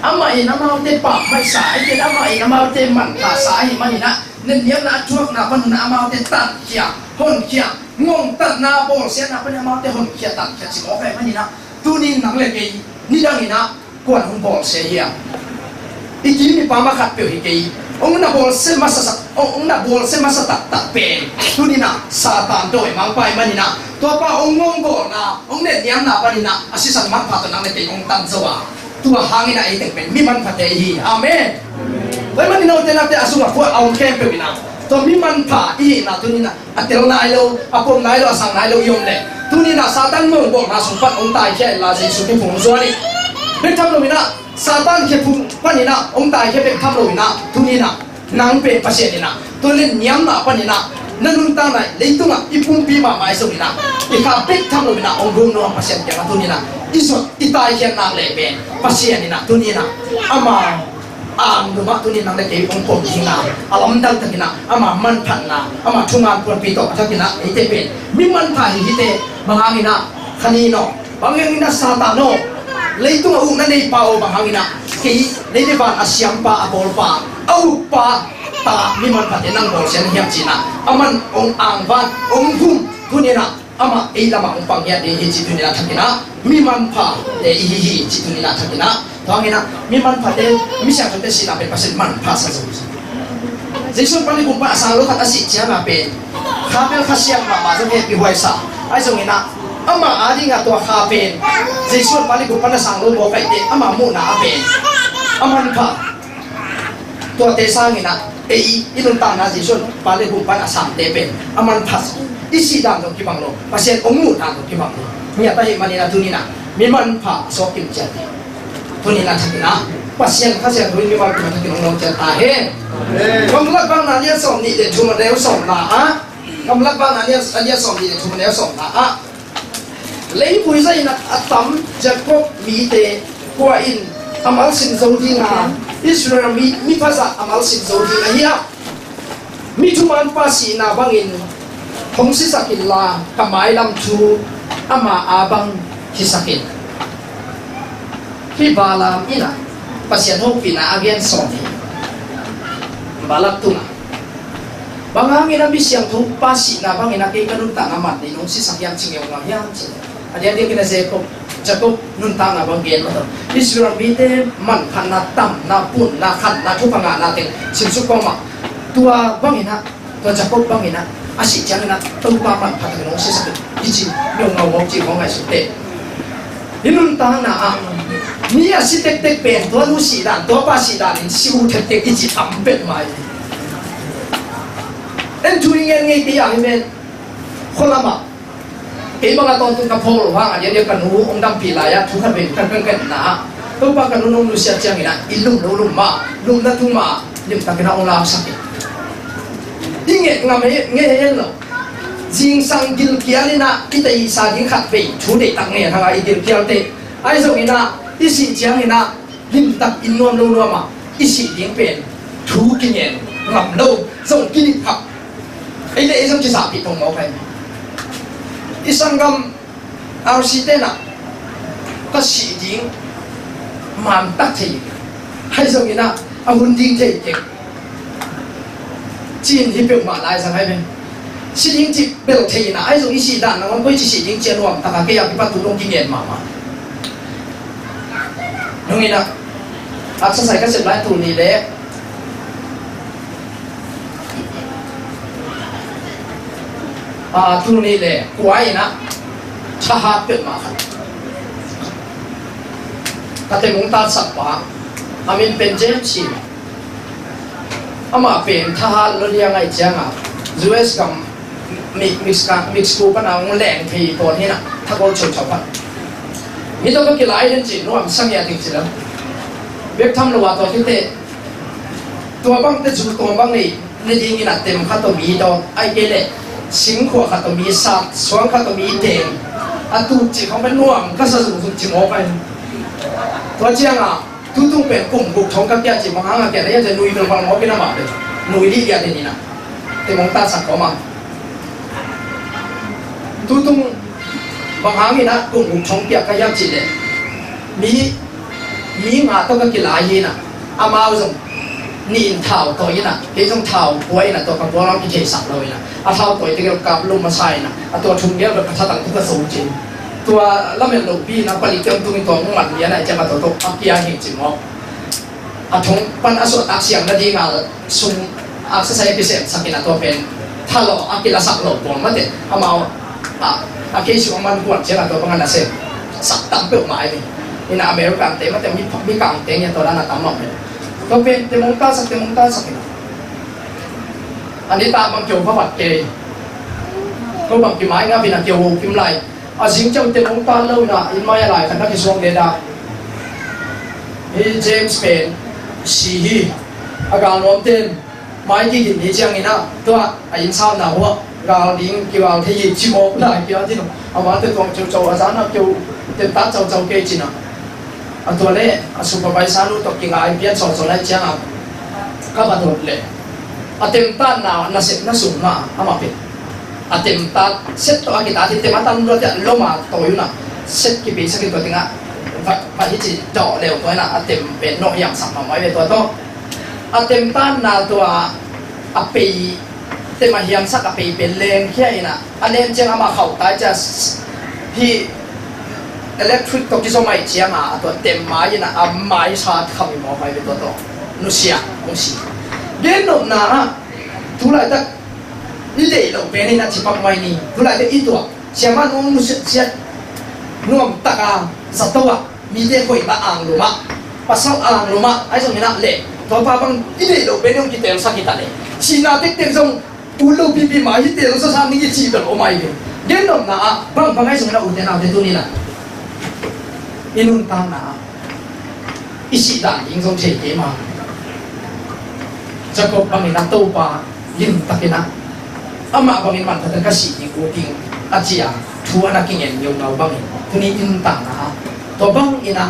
Amah in amaute pammaihsa ahih kei leh amah in amaute manphasa ahih manin ah Netniamna a thuakna panin ah amaute tankhia, honkhia, ngongtatna bawlsiatna panin ah amaute honkhia, tankhia ci mawk ahih manin ah, tuni in nang le kei nidangin ah kua'n hong bawlsia hiam? I kim i pam a khatpeuh hi kei. Hong na bawlsia masa sak, hong na bawlsia masa taktak pen tuni in ah Satan tawh i mangpa ahih manin ah, tua pa hong ngongbawlna, hong netniamna panin ah a sisan manpha tawh nang le kei hong tan zo a, tua hangin ah ei teng pen mi manphate i hi. Amen. Tua ahih manin ah u te nau te, a sungah phuak a om khempeuh in ah tua mi manpha i hihna tuni in ah a tel nai lo, a pom nai lo, a sang nai lo i om leh, tuni in ah Satan ngongbawlna sung pan hong taikhia inla Jesu kiphum zuan in. Bek tham lo in ah Satan kiphum panin ah hong taikhia bek tham lo in ah, tuni in ah nang pen Pasian in ah tua netniamna panin ah na nuntakna, leitungah i pumpi mahmah ahi zongin ah, i kha bek tham lo in ah hong gum nuam Pasian kiangah tuni in ah i zot i taikhiat nak leh pen Pasian in ah tuni in ah ama ang dum ah tuni in nang le kei hong pom ding a, a lamdang takin ah ama manphatna, ama thuman puanpi tawh a thakin ah eite pen mi manpha hi hi te. Bang hangin ah, kha ni in aw, bang hangin ah Satan aw, leitung a ukna neipa aw, bang hangin ah kei lei le van a siampa, a bawlpa, a ukpa ta mi manphate nang bawlsia na hiam ci-in ah aman hong angvan, hong gum, tuni in ah amah ei lamah hong pang ngiat ding hi cih tuni in ah thakin ah mi manphate i hi hi cih tuni in ah thakin ah. Tua hangin ah mi manphate, mi siangthote sihna pen Pasian manpha sa zo hi. Jesu pan le gum pan a sang lo khat a sih ciangin ah pen kha bel kha siat mahmah zong hehpih huai sa. Ahi zongin ah ama adingin tua kha pen Jesu pan le gum pan a sang lo mawk ahih teh ama muhna ah pen a manpha. Tuate sangin ah ei i nuntakna Jesu pan le gum pan a sangte pen a manpha sa. I sih dan zong kibang lo, Pasian hong muh dan zong kibang lo. Ngiat ahih manin ah tuni in ah mi manpha a suak kim ciat hi. Tuni in ah thakin ah Pasian Kha Siangtho in mi manpha thakin hong nawng ciat ta hen. Amen. Gamlak Vakna a lian sawmnih le thum, a neu sawmna ah, Gamlak Vakna a lian, a lian sawmnih le thum, a neu sawmna ah, leivui zahin a tam Jakob mite kua in a malsim zo ding a, Israel mi, mipha zah a malsim zo ding ahi a, mi thuman pa sihna bangin hong sisak inla, ka mailam thu ama a bang hisak in. Hih Balaam in ah Pasian hopihna a gen sawm hi. Balak tungah, bang hangin a mi siangtho pa sihna bangin a kei ka nuntakna man ding hong sisak hiam ci ngeungau hiam ci. A diakdiakin a Jakob, Jakob nuntakna bang gen mah tawh, Israel mite manphatna, tamna, punna, khanna, thupha ngahna teng simsuk kawmah, tua bangin ah, tua Jakob bangin ah a sih ciangin ah Topa manpha takin hong sisak in, i ci ngeungau mawk ci kong ngaihsut teh. I nuntakna ah mi a si tektek pen tua nu sih dan, tua pa sih dan in si uh tektek i ci tam peuhmah hi. En thu i ngen ngei kei a hi men, khualamah kei bang a tawntung ka phawl hang a diakdiak ka nu hong dampih lai-ah thu khat vei kan kan kan na ah, Topa ka nu nong nusiat ciangin ah i lum lo lum mah, lumna tung mah limtakin a hong laksak hi. I nget ngam hi, nget hi hen lo. Zingsang gilkial in ah i teisa ding khat vei thu deihtak ngen hang a i gilkial teh, ahi zongin ah i sih ciangin ah limtak in nuam lo nuam ah i sih ding pen thu kingen ngam lo, zong kilip khak. Ei le ei zong kizahpih pong mawk ahi. I sanggam R C te in ah ka sih ding man tak thei, ahi zongin ah a hun ding thei keng. Cin hi peuhmah lai zang ahi ve. Si ding cih bel thei in ah, ahi zong i sih dan nangawn koici sih ding ci a nuam tak a, kei a kipan tu dong kingen mahmah. Nung in ah, exercise ka sep lai tul nih leh, ah, tul nih leh kua in ah thahat peuhmah khat, ka temung tatsakpa, a min pen James hi. Amah pen thahat lo liang ahih ciangin U S gam mi, Mexico, Mexico pan a hong leng thei pawl hi in ah, thagol chauchau pan. Mi tawh ka kilai den ci, nuam sa ngiat ding ci lo. Bek tham lo a tua khit teh, tua bangte zu tawm bang nei, nei dingin a tem khat tawh mi tawh, ahih kei leh singkhuah khat tawh mi sat, suang khat tawh mi teng, a tu cih khawng pen nuam ka sa zungzung ci mawk ahi. Tua ciangin tutung pen kum guk thong ka kiat cih bang hang a kiat na hiam cih leh, nui bel bang mawk in amah pen nui dih kiat in ah, temung tatsak kawm a. Tutung bang hangin ah kum guk thong kiat ka hiam cih leh, mi, mi nga tawh ka kilai hi in ah, amau zong Nih in thau tawi in ah, kei zong thau buai in ah, tua ka bual lam kitheihsak lo in ah, a thau tawi tegel kap lo masa in ah, a tua thum gel bek ka thatang tu ka zo cin. Tua lamet lopi in ah palik kiam tung in tua hong man lian ah, ciang a tua tua a kia hi cin maw. A thong pan a suahtak siang nading a sung exercise a kisemsak in ah tua pen thalawh a kilasak lo pawl mate amau a, a case a man kuan ciang a tua bang a na sem sak tam peuhmah hi. In ah America te mate mi, mi kang te ngia tua dan a tam mah hi. Tua pen te mong ta sak, te mong ta sak hi. A ni ta bang kio va vat kei. Ko bang ki mai nga vin a kio kim lai. A zing ciang te mong ta lo na in mai a lai khat na kisuang le da. Hi James pen si hi. A gal nuam ten mai kigin ni ciang in ah tua a inn sau na hua gal ding kigal thei hi ci mawk lai kia ci no. A man te tuang ciu cau a zan a kiu te ta cau cau kei ci na. A tua le a supervisor nu tawh kingai pian sawsawh lai ciang a ka va dot le a temtatna nasepna sung mah amah pen a temtat set tawh a kitat hi tem a tam luat lom a tawi un a set kipeisak in tua tengah va hi ci dawh leu tua in a tem pen nawh hiamsak mahmah ve tua tawh. A temtatna tua a pei tem a hiamsak a pei pen lengkhia in a a nen ciang amah khauh tai cia hi electric tawh kizom aih ciang a a tua tem mai in a a mai sat kham i mawk ai ve tua tawh nusia hong si. Gen nopna ah tulaitak i deih loh pen in a cipak mai ni. Tulaitak i tuah siamah nuam nusia nuam taka zato ah mite hoih mah ang lum ah pasal ang lum ah ai zong in a leh tua pa bang i deih loh pen in hong kitelsak hi ta leh sihna tektek zong ut lo pipi mah hi tel sasa ning i cih bel om ai ve. Gen nopna ah bang bang ai zong na ute naute tuni na i nuntakna ah i sih dan ding zong thei kei ma. Jacob bangin a Topa limtakin a amah bangin manphatin ka sih ding ut ding a ci a thu a na kingen ngeungau bangin tuni i nuntakna ah tua bangin a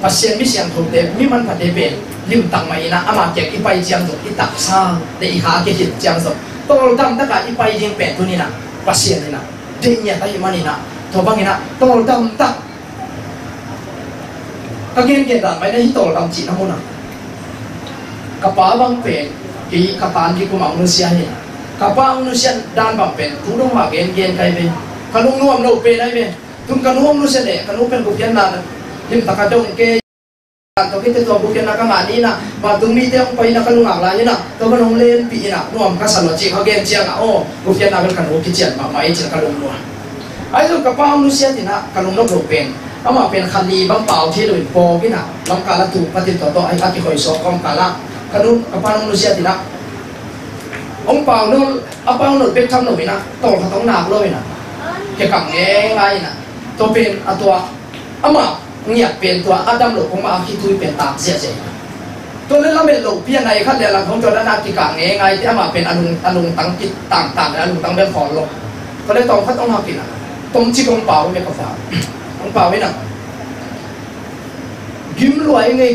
Pasian mi siangthote mi manphate pen limtak mah in a ama kiang i pai ciang zong i taksa le i kha a kikhin ciang zong tawldam taka i pai ding pen tuni na Pasian in a deih ngiat ahih manin a tua bangin a tawldam tak ka gengen dan mai na hi tawldam cihna mun a ka pa bang pen kei ka tan kikum a hong nusia hi. Ka pa hong nusia dan bang pen tu dong mah gengen kai ve. Ka lungnuam lo pen ai ve. Tun ka nu hong nusia le ka nu pen gupkhiatna limtak a dong ke. Tawh kite tua gupkhiatna ka ngah ni na vantung mite hong pai na ka lungak lai hi na tua van hong lenpih hi na nuam ka sa lo cih ka gen ciang a aw gupkhiatna vel ka nu kician mahmah ei cin ka lungnuam. Ai zong ka pa hong nusiat hi na ka lungnop lo pen amah pen khan ni bang pau thei lo in pawk hi na lamkal a tuk patin tawh tawh a kikhoisuak kawmkal ah ka nu ka pa hong nusiat hi na hong pau nol a pau nol bek tham lo hi na tawlkhat hong nak lo hi na kekang ngeingai hi na tua pen a tua amah ngiat pen tua a dam lo kong mah a khitui pen tak ziahziah hi. Tua le lamet lopi a nai khat le a lang khong tua dan a kikah ngeingai te amah pen a lung, a lungtang kitangtang le a lungtang bel khawl lo. Tua le tawm khat hong hak in a tawm cik hong pau in a ka fa hong pau in a gim luai ngei.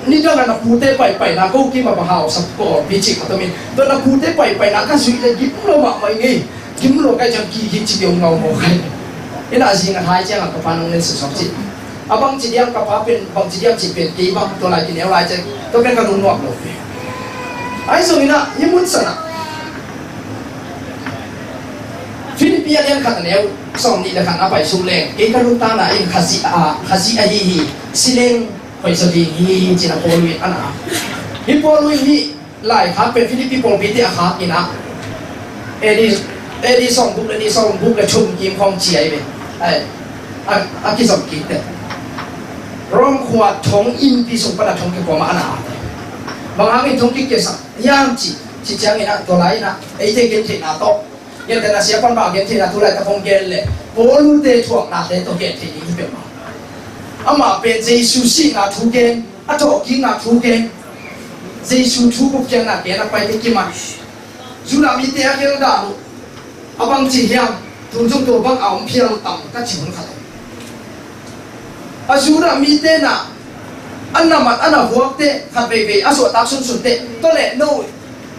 Nidang a na pute paipaina ko kim a bang hau sap ko pi cik ka tomin tua na pute paipaina ka zuih le gim lo mahmah ngei. Gim lo kai ciang ki gik ci deuh ngau maw kai. Ina zing a thai ciang a ka pa nong nen sasawk ci. A bang ci diam ka pa pen bang ci diam ci pen kei bang tua lai ki neu lai ciang tua pen ka lung nuam lo pen. Ai zong ina i mun sana Philippi a lian khat a neu sawm nih le khat a pai suk leng kei ka lungtana in Khazih a, Khazih a hi hi. Sileng hoih zaw ding hi cin a Paul in a na. Hi Paul in hi. Laikhak pen Philippi pawlpite a khak in a A D, A D sawmguk le nih sawmguk le thum kim khawng ci a hi ve. Ai, a, a kizom kik te. Rome khua thong innpi sung pan a thong kikuama a na a te. Bang hangin thong kikkiasak hiam ci, ci ciangin a tua lai in a eite gentheihna tawh. Gentheihna siapa mah gentheihna tu laitak hong gen le Paul te thuaknate tawh gentheih ding hi peuhmah. Amah pen Jesu sihna thu gen, a thawhkikna thu gen. Jesu thu gupkhiatna gen a paite kiman. Judah mite a geldan uh a bangci hiam? Tun zong tua bang a om phial tam ka ci hun khat. A Judah mite na a na mat a na vuakte khat veivei a suahtak sunsunte tua le no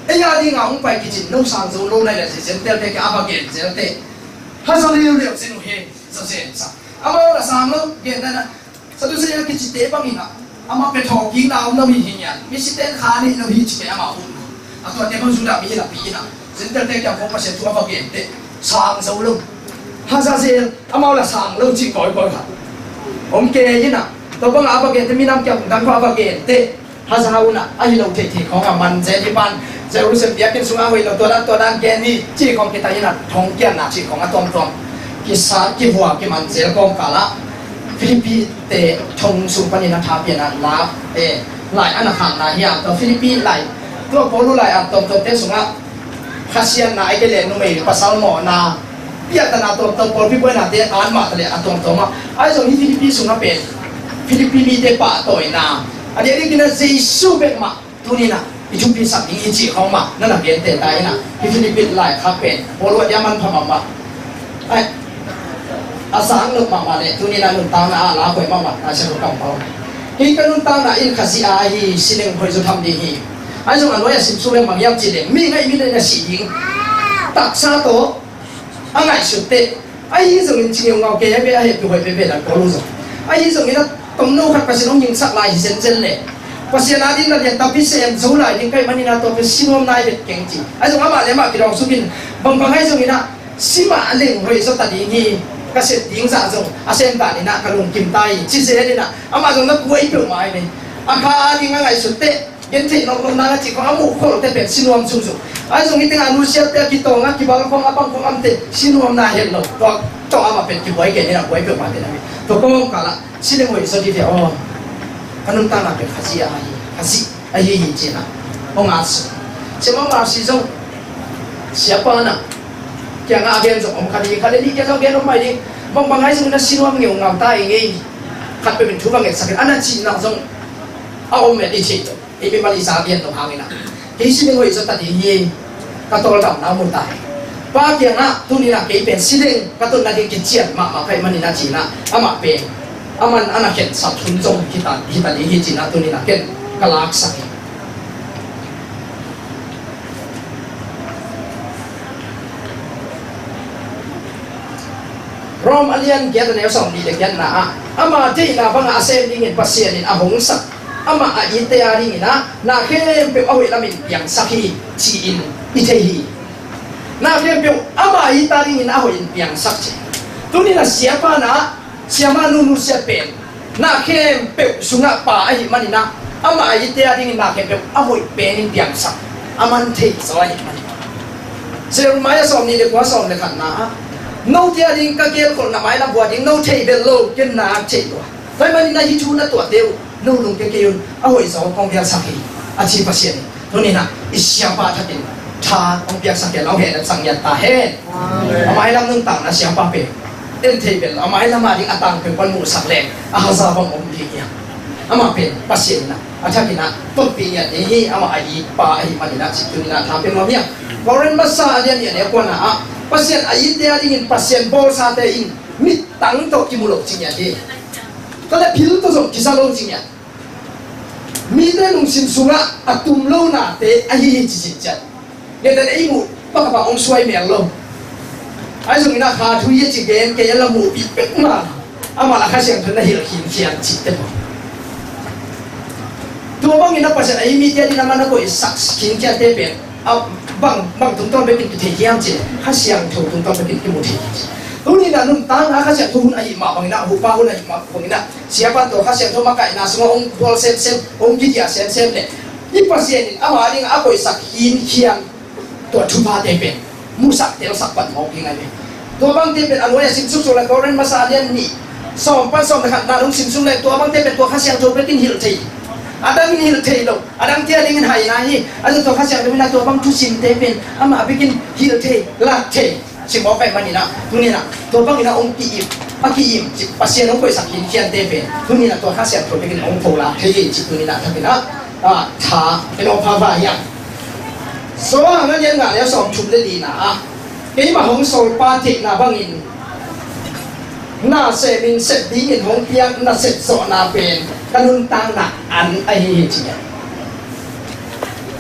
ei a dinga hong pai kicin no sang zo lo nai le Gentile te kia a va gen zelte. Haza liuliau sin uh he za zen sa amau na sang lo gen na na. Saducea kicite bangin a Amah pia thawhkikna om lo hi hi ngian. Misite in kha nei lo hi ci kei amah ut. A tuate bang Judah mi hi napi in ah, Gentile-te kiang khawng Pasian thu a va gen teh sang zo lo. Hazazel amau la sang lo cih kawikawi khat om kei in ah, tua bangah a va gen teh, minam kiang dang khawng a va gen teh haza un ah, ahi lo theithei khawng a man zel hi pan. Jerusalem biakinn sungah hoih lo, tua dan tua dan gen hi cih khawng kitai in ah, thong kianna cih khawng a tuamtuam kisa kihua kiman zel kawmkal ah Philippi-te thong sung panin a tha pian ah la, eh, lai a na khakna hi a, tua Philippi lai, tua Paul lai a tuamtuamte sungah khasiatna, ahih kei leh numei pasal mawhna, piahtana tuamtuam, pawlpi buainate an mah ta leh a tuamtuam ah, ahi zong hi Philippi sungah pen Philippi mite pahtawina, a diakdiakin ah Jesu bek mah tuni in ah i thupisak ding hi cih khawng mah na na gen teh ta in ah, hi Philippi lai kha pen Paul a dia manpha mahmah. Ai, a sang lo mahmah leh tuni in ah nuntakna ah la khuai mahmah, a sia lo kampau. Hi ka nuntakna in Khazih a hi, si leng hoih zaw tham ding hi. Ahi zong a nuai a sim suk leng bang hiam cih leh, mi ngaih mi leh na sih ding taksa tawh a ngaihsut teh, ahi zongin ci ngeungau kei a, a hehpih hoih veve dan Paul uh zong. Ahi zongin a tomno khat Pasian hong hingsak lai hi zenzen leh, Pasian a ding na lian tapi sem zo lai ding ka hih manin ah, tua pen si nuam nai vet keng ci. Ahi zong amah leh amah kidawng suk in, bangbang ahi zongin ah si mah leng hoih zaw ta ding hi, ka sep ding zah zong a sem dan in ah ka lungkim ta hi ci zel in ah, amah zong na kuai peuhmah hi ve. A kha a ding a ngaihsut teh, gentheih nawknawkna a cih khawng a muh kholte pen si nuam zungzung. Ahi zong hi tengah nusiatte a kitawng a kibal khawng a bang khawng a om teh si nuamna het lo. Tua tawh amah pen kibuai kei in ah, buai peuhmah teh na hi. Tua kawmkal ah si leng hoih zaw ding hi ve aw. Ka nuntakna pen Khazih a hi, Khazih a hi hi ci in ah hong at suk. Sia Mang Mercy zong siapa na kiangah a gen zong om kha ding, khat leh nih kiang zong gen om mai ding. Bangbang ahi zongin ah si nuam ngeungau ta ing ei. Khat peuh in thu va ngetsak in, a na cihna zong a om met i cih. Ei mi Mali sa lian lo hangin ah, kei si leng hoih zaw ta ding hi, ka tawldamna mu ta hi. Pa kiangah tuni in ah kei pen si leng ka tun nading kician mahmah ka hih manin ah ci in ah, amah pen a man a na khensat hun zong hi ta, hi ta ding hi ci in ah tuni in ah ken ka laksak hi. Rom a lian giat a neu sawmnih leh giatna ah, ama deihna bangah a sem dingin Pasian in a hong sak, amah a itte a dingin ah na khempeuh a hoih lamin piangsak hi ci-in i thei hi. Na khempeuh ama itte a dingin a hoih in piangsak ci. Tuni in ah siapa na, siamah nu, nusiat pen na khempeuh sungah pa ahih manin ah, amah a itte a dingin na khempeuh a hoih penin piangsak, a man thei zaw ahih manin. Jeremiah sawmnih leh kua, sawm leh khatna ah, note a ding ka gelkholhna mailam vua ding no thei bel lo, ken na thei lua. Tua ahih manin ah hih thu na tuahte uh no lungkia kei un, a hoih zaw kong piangsak hi, a ci Pasian in. Tuni in ah i siapa thakin tha hong piaksak hi a, lau hehna sang ngiat ta hen. Amen. A mailam nuntakna siapa pen en thei bel, a mailam a ding a tangpi pan muhsak leng a haza bang om ding hiam? Amah pen Pasian in ah a thakin ah tonpih ngiat ding hi, amah a it pa ahih manin ah ci. Tuni in ah tha pia nuam hiam? Korin masa a lian nih a neu kuana ah, Pasian a itte a dingin Pasian bawlsate in mittang tawh kimu lo ci ngiat hi. Tua leh phil tawh zong kiza lo ci ngiat. Mite lungsim sungah a tum lo nate ahi hi ci cinciat. Ngetan ei muh pakapa hong suai mel lo. Ahi zongin ah kha thu hi a ci gen kei a la muhpih pek mah. Amah la Kha Siangtho na hilh khinkhian cihte pawl. Tua bangin ah Pasian a it mite a dingin amah na koihsak khinkhiante pen a bang, bang tungtawn bekin kithei hiam cih leh Kha Siangtho tungtawn bekin kimu thei hi ci. Tuni in ah nuntakna Kha Siangtho hun ahih mah bangin ah, huhpa hun ahih mah bangin ah, siapa tawh Kha Siangtho makaihna sungah hong bual semsem, hong kidiah semsem leh i Pasian in ama dingah a koihsak khinkhian tua thuphate pen musak telsak pan mawk ding ahi ve. Tua bangte pen a nuai a simsuk suk leh Korin masa a lian nih sawm pan sawm leh khatna hong simsuk leh tua bangte pen tua Kha Siangtho bekin hilh thei. A dangin hilh thei lo. A dangte a dingin haina hi. A tua Kha Siangtho in ah tua bang thusimte pen amah bekin hilh thei, lak thei. Sim mawk ahih manin ah, tuni in ah tua bangin ah hong ki-im, a ki-im cih Pasian hong koihsak khinkhiante pen tuni in ah tua Kha Siangtho bekin hong pholak thei hi cih tuni in ah thakin ah, ah, tha en awk pha va hiam? Sawhang a lian nga le a sawm thum le lina ah, keimah hong sawlpa theihna bangin na semin sep dingin hong piak na sep zawhna pen ka nuntakna an ahi hi ci.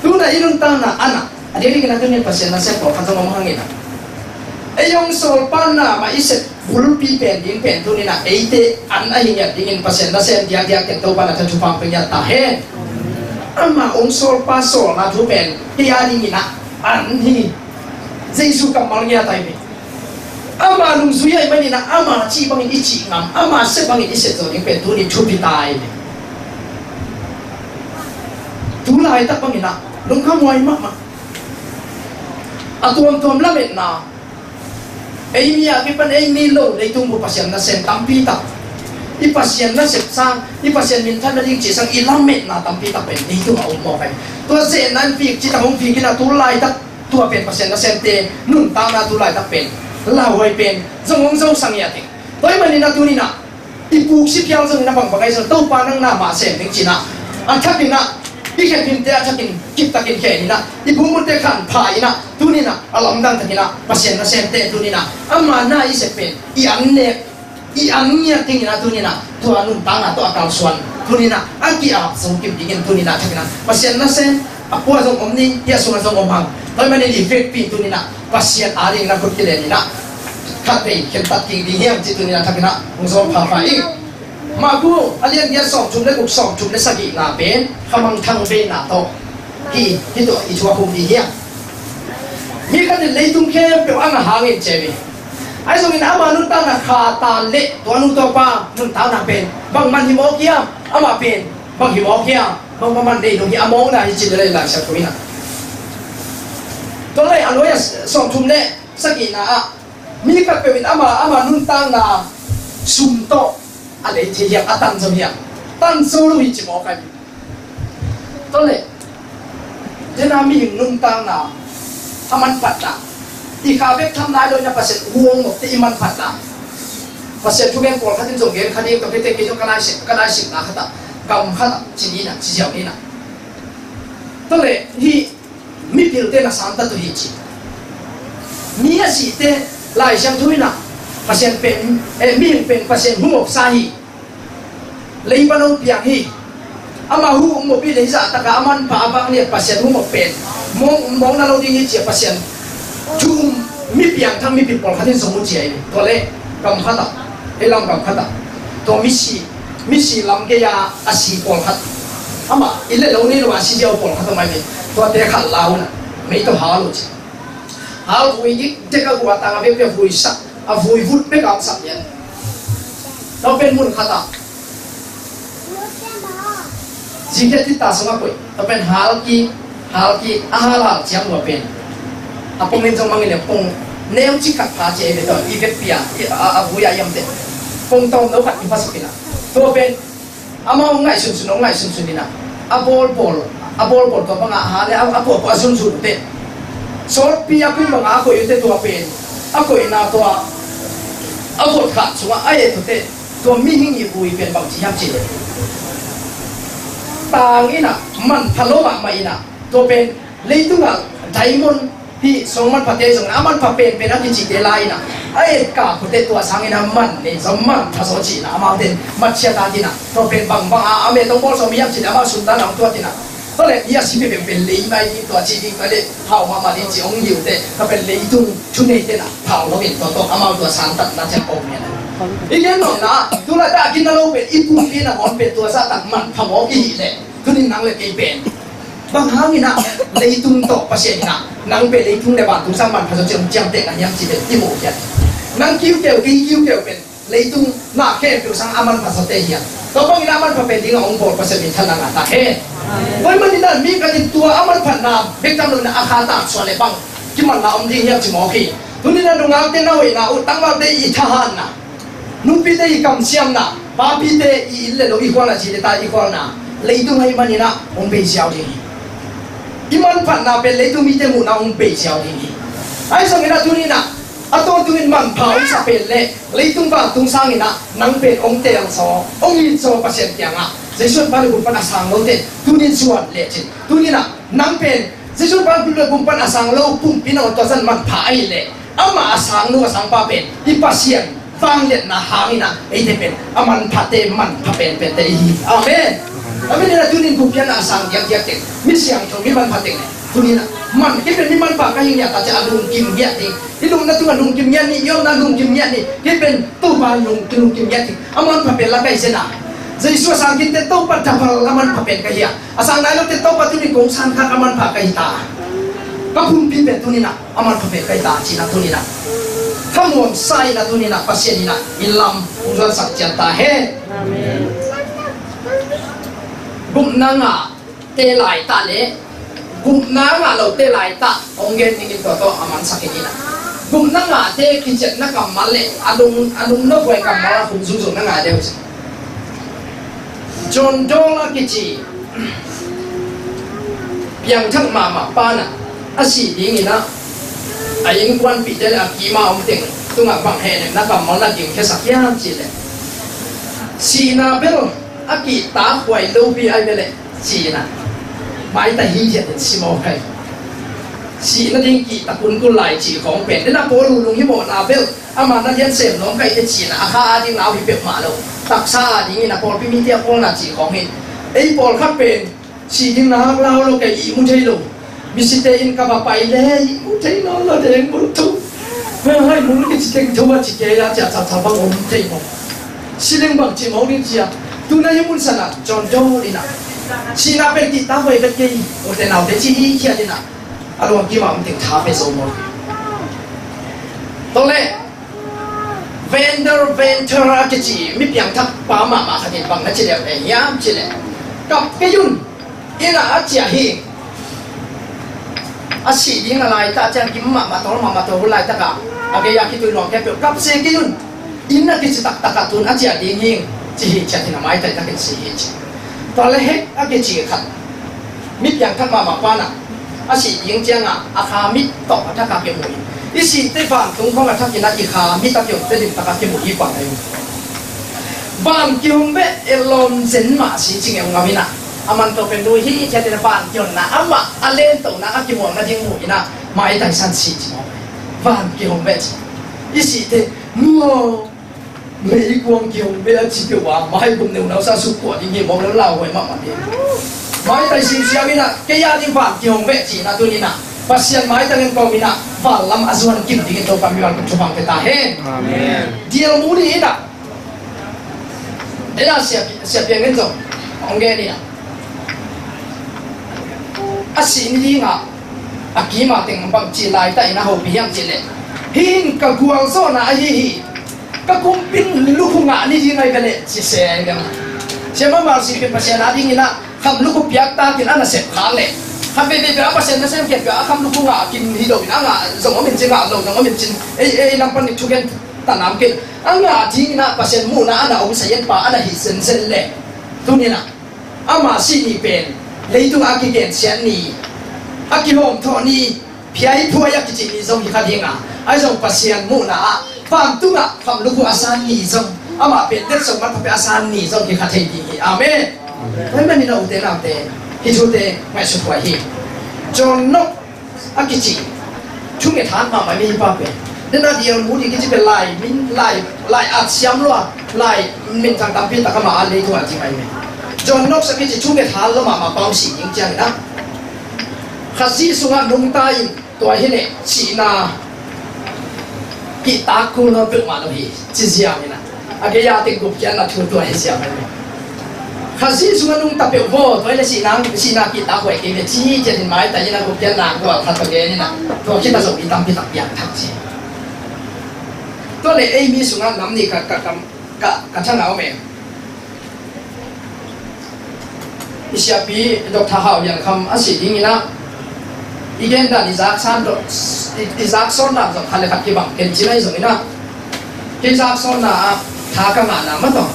Tuna i nuntakna an ah a diakdiakin ah tuni Pasian nasep pawlkhat zong om hangin ah, Ei hong sawlpa na mah i sep bulpi pen ding pen tuni-in ah eite an ahi ngiat dingin Pasian nasem diakdiak teng Topa na thupha pia ngiat ta hen. Ama hong sawlpa sawlna thu pen kei a dingin ah an hi. Jesu kammal ngiat ahi ve. Ama nungzui ahih manin ah ama cih bangin i cih ngam, ama sep bangin i sep zo ding pen tuni thupi ta ahi ve. Tu laitak bangin ah lungkham huai mahmah. A tuamtuam lametna, ei mi a kipan ei mi lo leitung bup Pasian nasem tampi tak, i Pasian nasep sang, i Pasian minthan nading cih sang i lametna tampi tak pen leitung a um mawk ahi. Tua zehna in pik cih tak hong pik in ah tu laitak tua pen Pasian nasemte nuntakna tu laitak pen lauhuai pen zong hong zo sang hi a ting. Tua ahih manin ah tuni-in ah i puksi phial zongin ah bangbang ahi zong Topa nang na mah sem ding ci-in ah, a thakin ah i khephinte a thakin kiptakin khen in ah, i bumunte khanpha in ah tuni-in ah a lamdang takin ah Pasian nasemte tuni-in ah ama na i sep pen i an nek, i an ngiat dingin ah tuni-in ah tua nuntakna tawh a kalsuan tuni-in ah a ki-ap zo kim dingin tuni-in ah thakin ah Pasian nasem a pua zong om ni, hih a sungah zong om hang. Tua ahih manin i vekpi tuni-in ah Pasian a ding na khut kilen in ah khatvei khentat kik ding hiam ci tuni-in ah thakin ah hong zawm phaphai ing. Marku a lian giat sawmthum le guk, sawmthum le sagihna pen khamangthang veina tawh hi, hih tawh i thuak hun ding hiam. Mi khat in leitung khempeuh a ngah hangin ci hi. Ahi zongin ama nuntakna kha tan le tua nu tua pa nuntakna pen bangmah hi mawk hiam, amah pen bang hi mawk hiam, bangmah man nei lo hi a mawkna hi ci le lai Lai Siangtho in ah. Tua leh a nuai-ah sawmthum le sagihna ah mi khatpeuh in ama, ama nuntakna sum tawh a lei thei hiam, a tan zo hiam, tan zo lo hi ci mawk ahi. Tua leh, tena mihing nuntakna a manphatna, i kha bek tham nai lo in ah Pasian huang mawkte i manphatna. Pasian thugen pawlkhat in zong gen kha ding, tua khit teh kei zong ka lai sim, ka lai simna khat ah, gam khat ah ci ni in ah, ci ziau ni in ah. Tua leh hih mipilte na santat uh hi ci. Mi a sihte Lai Siangtho in ah Pasian pen, eh, mihing pen Pasian hong mawksa hi. Leiba lo piang hi. Ama hu mawpi lei zah taka a manpha a bang nia Pasian hu mawk pen mawng, mawng na lo ding hi ci-a Pasian thu um mi piangthak mipi pawlkhat in zong mu ci ahi. Tua leh gam khat ah, ei lam gam khat ah tua misi, misi lam gei-a a si pawlkhat, amah i le lo nei lo a si ziau pawlkhat om ahi ve. Tuate khat lau na mei tawh hal uh ci. Hal vui dik tek a gua tang a vekpi a vui sak, a vui vut bek a om sak lian. Tua pen mun khat ah zikhiat tita sungah koih, tua pen hal ki, hal ki, a hal hal ciang lua pen a pong in zong mangin le pong neu ci khat pha ci ei ve tua i vekpi a, i, a, a vui a i om teh pong tawm no khat i pha suk in ah. Tua pen amau ngaihsunsun, ngaihsunsun in ah a bawlbawl, a bawlbawl tua bangah a hal le a, a puahpuah a sunsun uh teh sawtpi a kui bangah a koih uh teh tua pen a koihna tua a vot khat sungah a et uh teh tua mihing i vui pen bangci hiam cih leh tang in ah manpha lo mahmah in ah tua pen leitungah diamond hih sawng manphate zong a manpha penpen a kicihte lai in ah a etkak uh teh tua sangin a man nei zaw manpha zaw cih in ah amaute in matchia ta in ah tua pen bangbang a, a met hong bawl sawm hiam cih leh amau sum dan a hong tuat in ah tua leh hih a si penpen lei mai ding tua cih ding tua leh hau mahmah ding cih hong hi uh teh tua pen leitung thuneite in ah phau lo in tua tawh amau tua santatna ciang om hi a. I gen nopna ah tu laitak a gina lo pen i pumpi in a ngawn pen tua zahtak manpha mawk i hih leh tuni in nang le kei pen bang hangin ah leitung tawh Pasian in ah nang pen leitung le vantung sang manpha zaw ciang ciangteh na hiam cih pen i muh hiam. Nang kiukeu kei kiukeu pen leitung na khempeuh sang a manpha zawte hiam. Tua bangin a manpha pen ding a hong bawl Pasian minthanna ngah ta hen. Tua ahih manin ah mi khat in tua a manphatna bek tham lo in ah a kha taksuan le bang kimanna om ding hiam ci mawk hi. Tuni in ah nungakte na hoihna uh, tangvalte i thahatna, nupite i kamsiamna, papite i inn le lo i khualna, cite ta i khualna leitung ahih manin ah hong bei ziau ding hi. I manphatna pen leitung mite muhna hong bei ziau ding hi. Ahi zongin ah tuni in ah a tawntungin manpha hong sa pen leh leitung vantung sangin ah nang pen hong teel zaw, hong it zaw Pasian kiangah Jesu pan le gum pan a sang lote tuni in zuan lecin tuni in ah nang pen Jesu pan le gum pan a sang lo pumpi in ah tua zah manpha ahih leh amah a sangnu a sangpa pen i Pasian vangliatna hangin ah eite pen a manphate manpha penpente i hi. Amen. Amen. Tuni in ah tuni in bup pian a sang diakdiak teng mi siangtho mi manpha teng tuni in ah Man, hih pen mi manpha ka hi ngiat a ci a lungkim ngiat ding. Hih lungna tungah lungkim ngiat ni, i omna lungkim ngiat ni. Hih pen Topa lung, lungkim ngiat ding. A manpha pen la ka hi zen a. Jesu a sang kinte Topa double a manpha pen ka hi a. A sang nai lote Topa tuni kong sang kha a manpha ka hi ta. Ka pumpi pen tuni-in a manpha pen ka hi ta cihna tuni-in a. Ka muamsa-in a tuni-in a Pasian in a i lam hong zuansak ciat ta hen. Amen. Gupna ngah te laitah le gupna ngah lote laitah hong gen dingin tua tawh a mansak hi ni na. Gupna ngahte kiciatna kammal le a lung, a lungnuamhuai kammal a hum zungzung na ngai deuh hi. John Doe a kici piangthak mahmah pa in a, a sih dingin a, a innkuanpihte le a kim a om teng tungah bang hehnemna kammal na dingkhiasak hiam cih leh, sihna bel a kihtakhuai lopi ahi ve leh, ci-in a, maitai hithiat in sim aw kai. Sihna ding kihta kunkun lai cih khawng pen, den a Paul uh lunghimawhna bel, ama na lian sem nuam kai te ci-in a, a kha a ding lau hi peuhmah lo. Taksa a dingin a pawlpi mite a pawlna cih khawng hi. Ei pawlkhat pen, sih ding nak lau lo kei, ihmu thei lo. Misite in ka va pai le ihmu thei nawn lo deng bulthu. Hei, hei, mung le kici teng tho a ci kei a, cia caucau bang om thei maw. Si leng bang ci maw ding cia. Tu na hi mun san a, John Doe in a, sihna pen kihtakhuai vet kei, ute naute ci hi khiat in a, a luang kim a om teng tha pe zo maw. Tua leh, Wendell Venter a kici mi piangthak pa mahmah khat in bang na ci leh hiam cih leh, kap kei un, in a, a ci hi. A sih ding a laitak ciang kim mahmah, tawl mahmah, tawl hun laitak a, a gei a khitui luang khempeuh kap se kei un, in a kici taktak a tun a ciah ding hi, ci hi ciat in a maitai takin si hi ci. Tua leh Hek a kici khat, mi piangthak mahmah pa in a, a sih ding ciangin a kha mit tawh a thak a kimu hi. I sihte vantung khawng a thak in a, i kha mit a kimu te limtak a kimu hi pah ahi. Van kihong beh, e lawm zen mah si ci ngeu ngam in a, a man tawh pen lui hi ciat in a van kihonna amah a lentona a kimuang nading mu in a, maitai san si ci mawk. Van kihong beh ci. I sihte mu aw. Meikuang kihong beh a ci peuh a, mai gum neu nau sa suk kuah ding hi mawk, lauhuai mahmah ding. Maitai siusiau in a, kei a ding van kihong beh cihna tuni-in a, Pasian maitai in kawm in a, van lam a zuan kim dingin Topa mi van kum thupha pia ta hen. Amen. Dial mu ni in a, ei a sia, sia piang in zong hong gen in a, a sih ni ding a, a kim a teng bang ci laitak in a hopih hiam cih leh, hih in ka gualzawhna ahi hi. Ka kumpin lukhu ngah ni ding ahi ve leh ci se ahi ve. Siamah Marcy pen Pasian a dingin a kham lukhu piak takin a nasep khak leh, khat veivei peuh a Pasian nasem khiat peuh a kham lukhu ngah kim hi lo in a, ngah zong om in ci, ngah lo zong om in ci, ei, ei lam pan i thugen ta nam kei. A ngah dingin a Pasian muhna a na om sa yen pa a na hi zenzen leh, tuni-in a, ama sih ni pen leitungah a kigensiat ni, a kihawmthawh ni, phiaiphuai a kici ni zong hi kha ding a, ahi zong Pasian muhna ah vantungah kham lukhu a san ni zong, amah pen det zong man pha peuh a san ni zong hi kha thei ding hi. Amen. Amen. Tua ahih manin a ute naute, hih thute ngaihsut huai hi. John Knox a kici thunget hat mahmah mipa pen, den a D L Moody kici pen lai min, lai, lai at siam lua, lai minthang tampi tak amah a leitung a ci mai ve. John Knox a kici thunget hat lua mahmah pa hong si ding ciangin a, Khazih sungah nungta in, tua hi leh sihna kihtak kul nawn peuhmah lo hi, ci ziau in a, a gei a teng gupkhiatna thu tua hi ziau in a. Khazih sungah nungta peuh vaw, tua hi leh sihna, sihna kihtak huai kei ve ci ciat in maitai in a gupkhiatna gual khat tua gen in a, tua khit a Zomi tampi tak piangthak ci. Tua leh ei mi sungah nam nih ka, ka, ka, ka, ka thang a om e. I siapi Doctor Hau Lian Kham a si dingin a, i gen dan i zak san dawh, i, i zak sawn dan zong khat le khat kibang ken ci lai zongin a, kei zak sawnna ah tha ka ngahna mah tawh,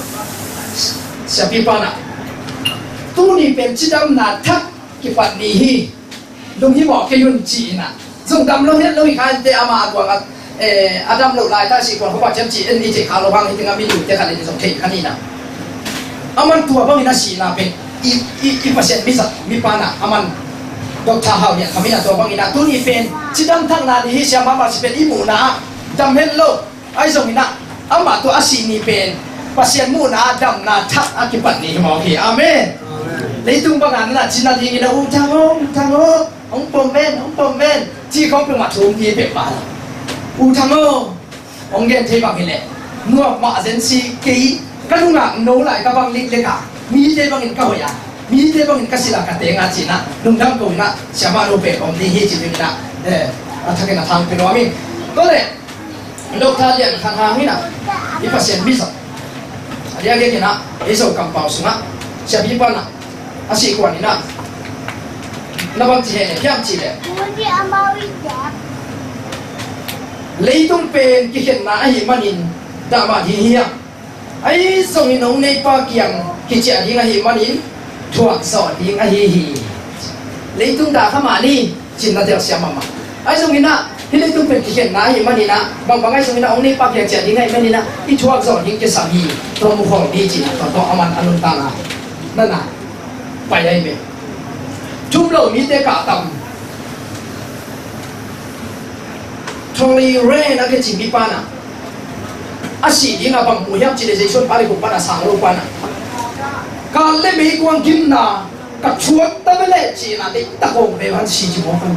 siapi pa in a, tuni pen cidamna thak kipat ni hi. Lunghimawh kei un ci in a. Zong dam lo het lo hi kha in teh, amah a kuang a, eh, a dam loh laitak sih kuang khuapa ciam ci en ni thei kha lo hang hi teng a, mi luite khat le ni zong thei kha ni na. Aman tua bangin a sihna pen i, i, i Pasian mi zat mi pa in a, aman Doctor Hau Lian Kham in a tua bangin a, tuni pen cidam thakna ni hi, siamah Marcy pen i muhna ah dam het lo. Ahi zongin a, amah tua a sih ni pen Pasian muhna ah damna thak a kipat ni hi mawk hi. Amen. Leitung bangin na cina dingin a, U Thang aw, U Thang aw, hong pom ven, hong pom ven, ci khong peuhmah thu hong hi peuhmah lo. U Thang aw, hong gen thei bang hileh, nuam mah zen si kei, ka nungak no lai ka bang liklek a, mite bangin ka hoih a, mite bangin ka silh a, ka teng a cina, lungdam ko ina, siamah no pek om ding hi ci ding ina, eh, a thakin a thang peuh lo a mi. Tua leh, Doctor Lian Khan Hang ina, i Pasian mi zat. A diakdiak ina, ei Zo kampau sungah, siapipa na, a sih kuan ina, na bang ci hen e, hiam cih leh, leitung pen kikhenna ahih manin, dah mah ding hiam? Ahi zongin hong neipa kiang kiciah ding ahih manin, thuak zawh ding ahi hi. Leitung dah kha mah ni, cin na telsiam mahmah. Ahi zongin ah, hih leitung pen kikhenna ahih manin ah, bangbang ahi zongin ah, hong neipa kiang ciah ding ahih manin ah, i thuak zawh ding kisam hi. Tua mu khol ni cin ah, tua tawh aman a nuntakna, na na, pai ahi ve. Thum lo mite kah tam. Tony Rayner a kici mipa na, a sih ding a bang mu hiam cih leh Jesu in pa le guk pan a sang lo pa na, kal le meikuang gimna ka thuak ta ve leh cih na, deih ta kawng ve van si ci mawk a.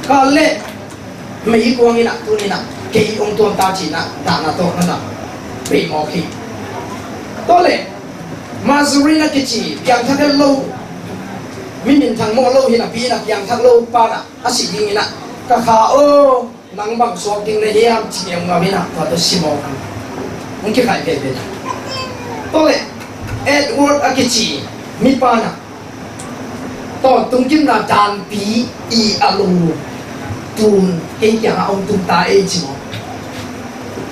Kal le meikuang ina, tuni na, kei hong tuam ta cih na, dahna tawh na dam bei mawk hi. Tua leh Mazarin a kici piangthak het lo, mi minthang mawh lo hi napi ina, piangthak lo pa na, a sih ding ina, ka kha aw, nang bang suak ding na hiam ci ngiaungau ina, tua tawh si mawk a. Hong kikhaih veve. Tua leh Edward a kici mipa na, tawntung gimna danpi i a lu tun kei kiangah hong tung ta ei ci mawk.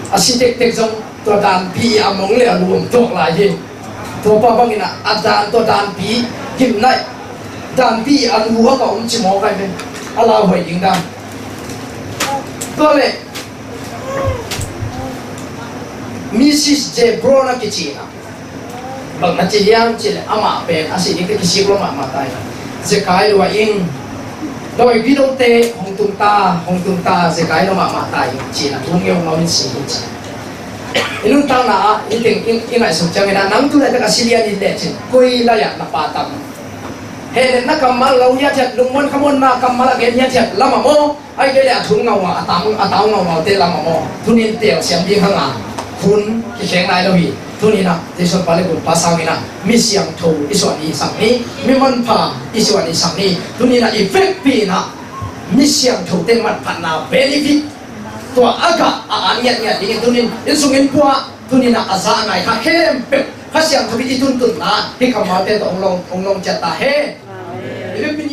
A si tektek zong tua danpi i a mong le a lu hong tuak lai hi. Tua pa bangin ah, a dan, tua danpi gimna, danpi a lu a ka om ci mawk ai ve. A lauhuai ding dan. Tua leh Mrs J Brown a kici na, bang na ci hiam cih leh amah pen a sih ding te kisik lo mahmah ta hi. Zekai lua ing, dawi bidote hong tung ta, hong tung ta, zekai lo mahmah ta hi, ci na, thu ngeungau in si hi ci. I nuntakna ah, i teng, i, i ngaihsut ciangin ah, nang tu laitak a si lian in leh cin, koi lai ah na pa tam? Hehna kammal lo hiathiat, lungmuan khamuanna kammal a gen hiathiat lam ah maw, ahih kei leh a thu ngaungau, a tau, a tau ngaungaute lam ah maw, tuni in telsiam ding hang a, hun kikheng nai lo hi. Tuni in ah, Jesu pa le gumpa sangin ah, mi siangtho i suah ni sang ni, mi manpha i suah ni sang ni. Tuni in ah, i vekpi in ah, mi siangthote manphatna benefit, tua a gah a an ngiatngiat dingin tuni in, inn sung inn pua, tuni in ah a za a ngai kha khempeuh Kha Siangtho in i tuntunna hih kammalte tawh hong long, hong long ciat ta hen. Amen.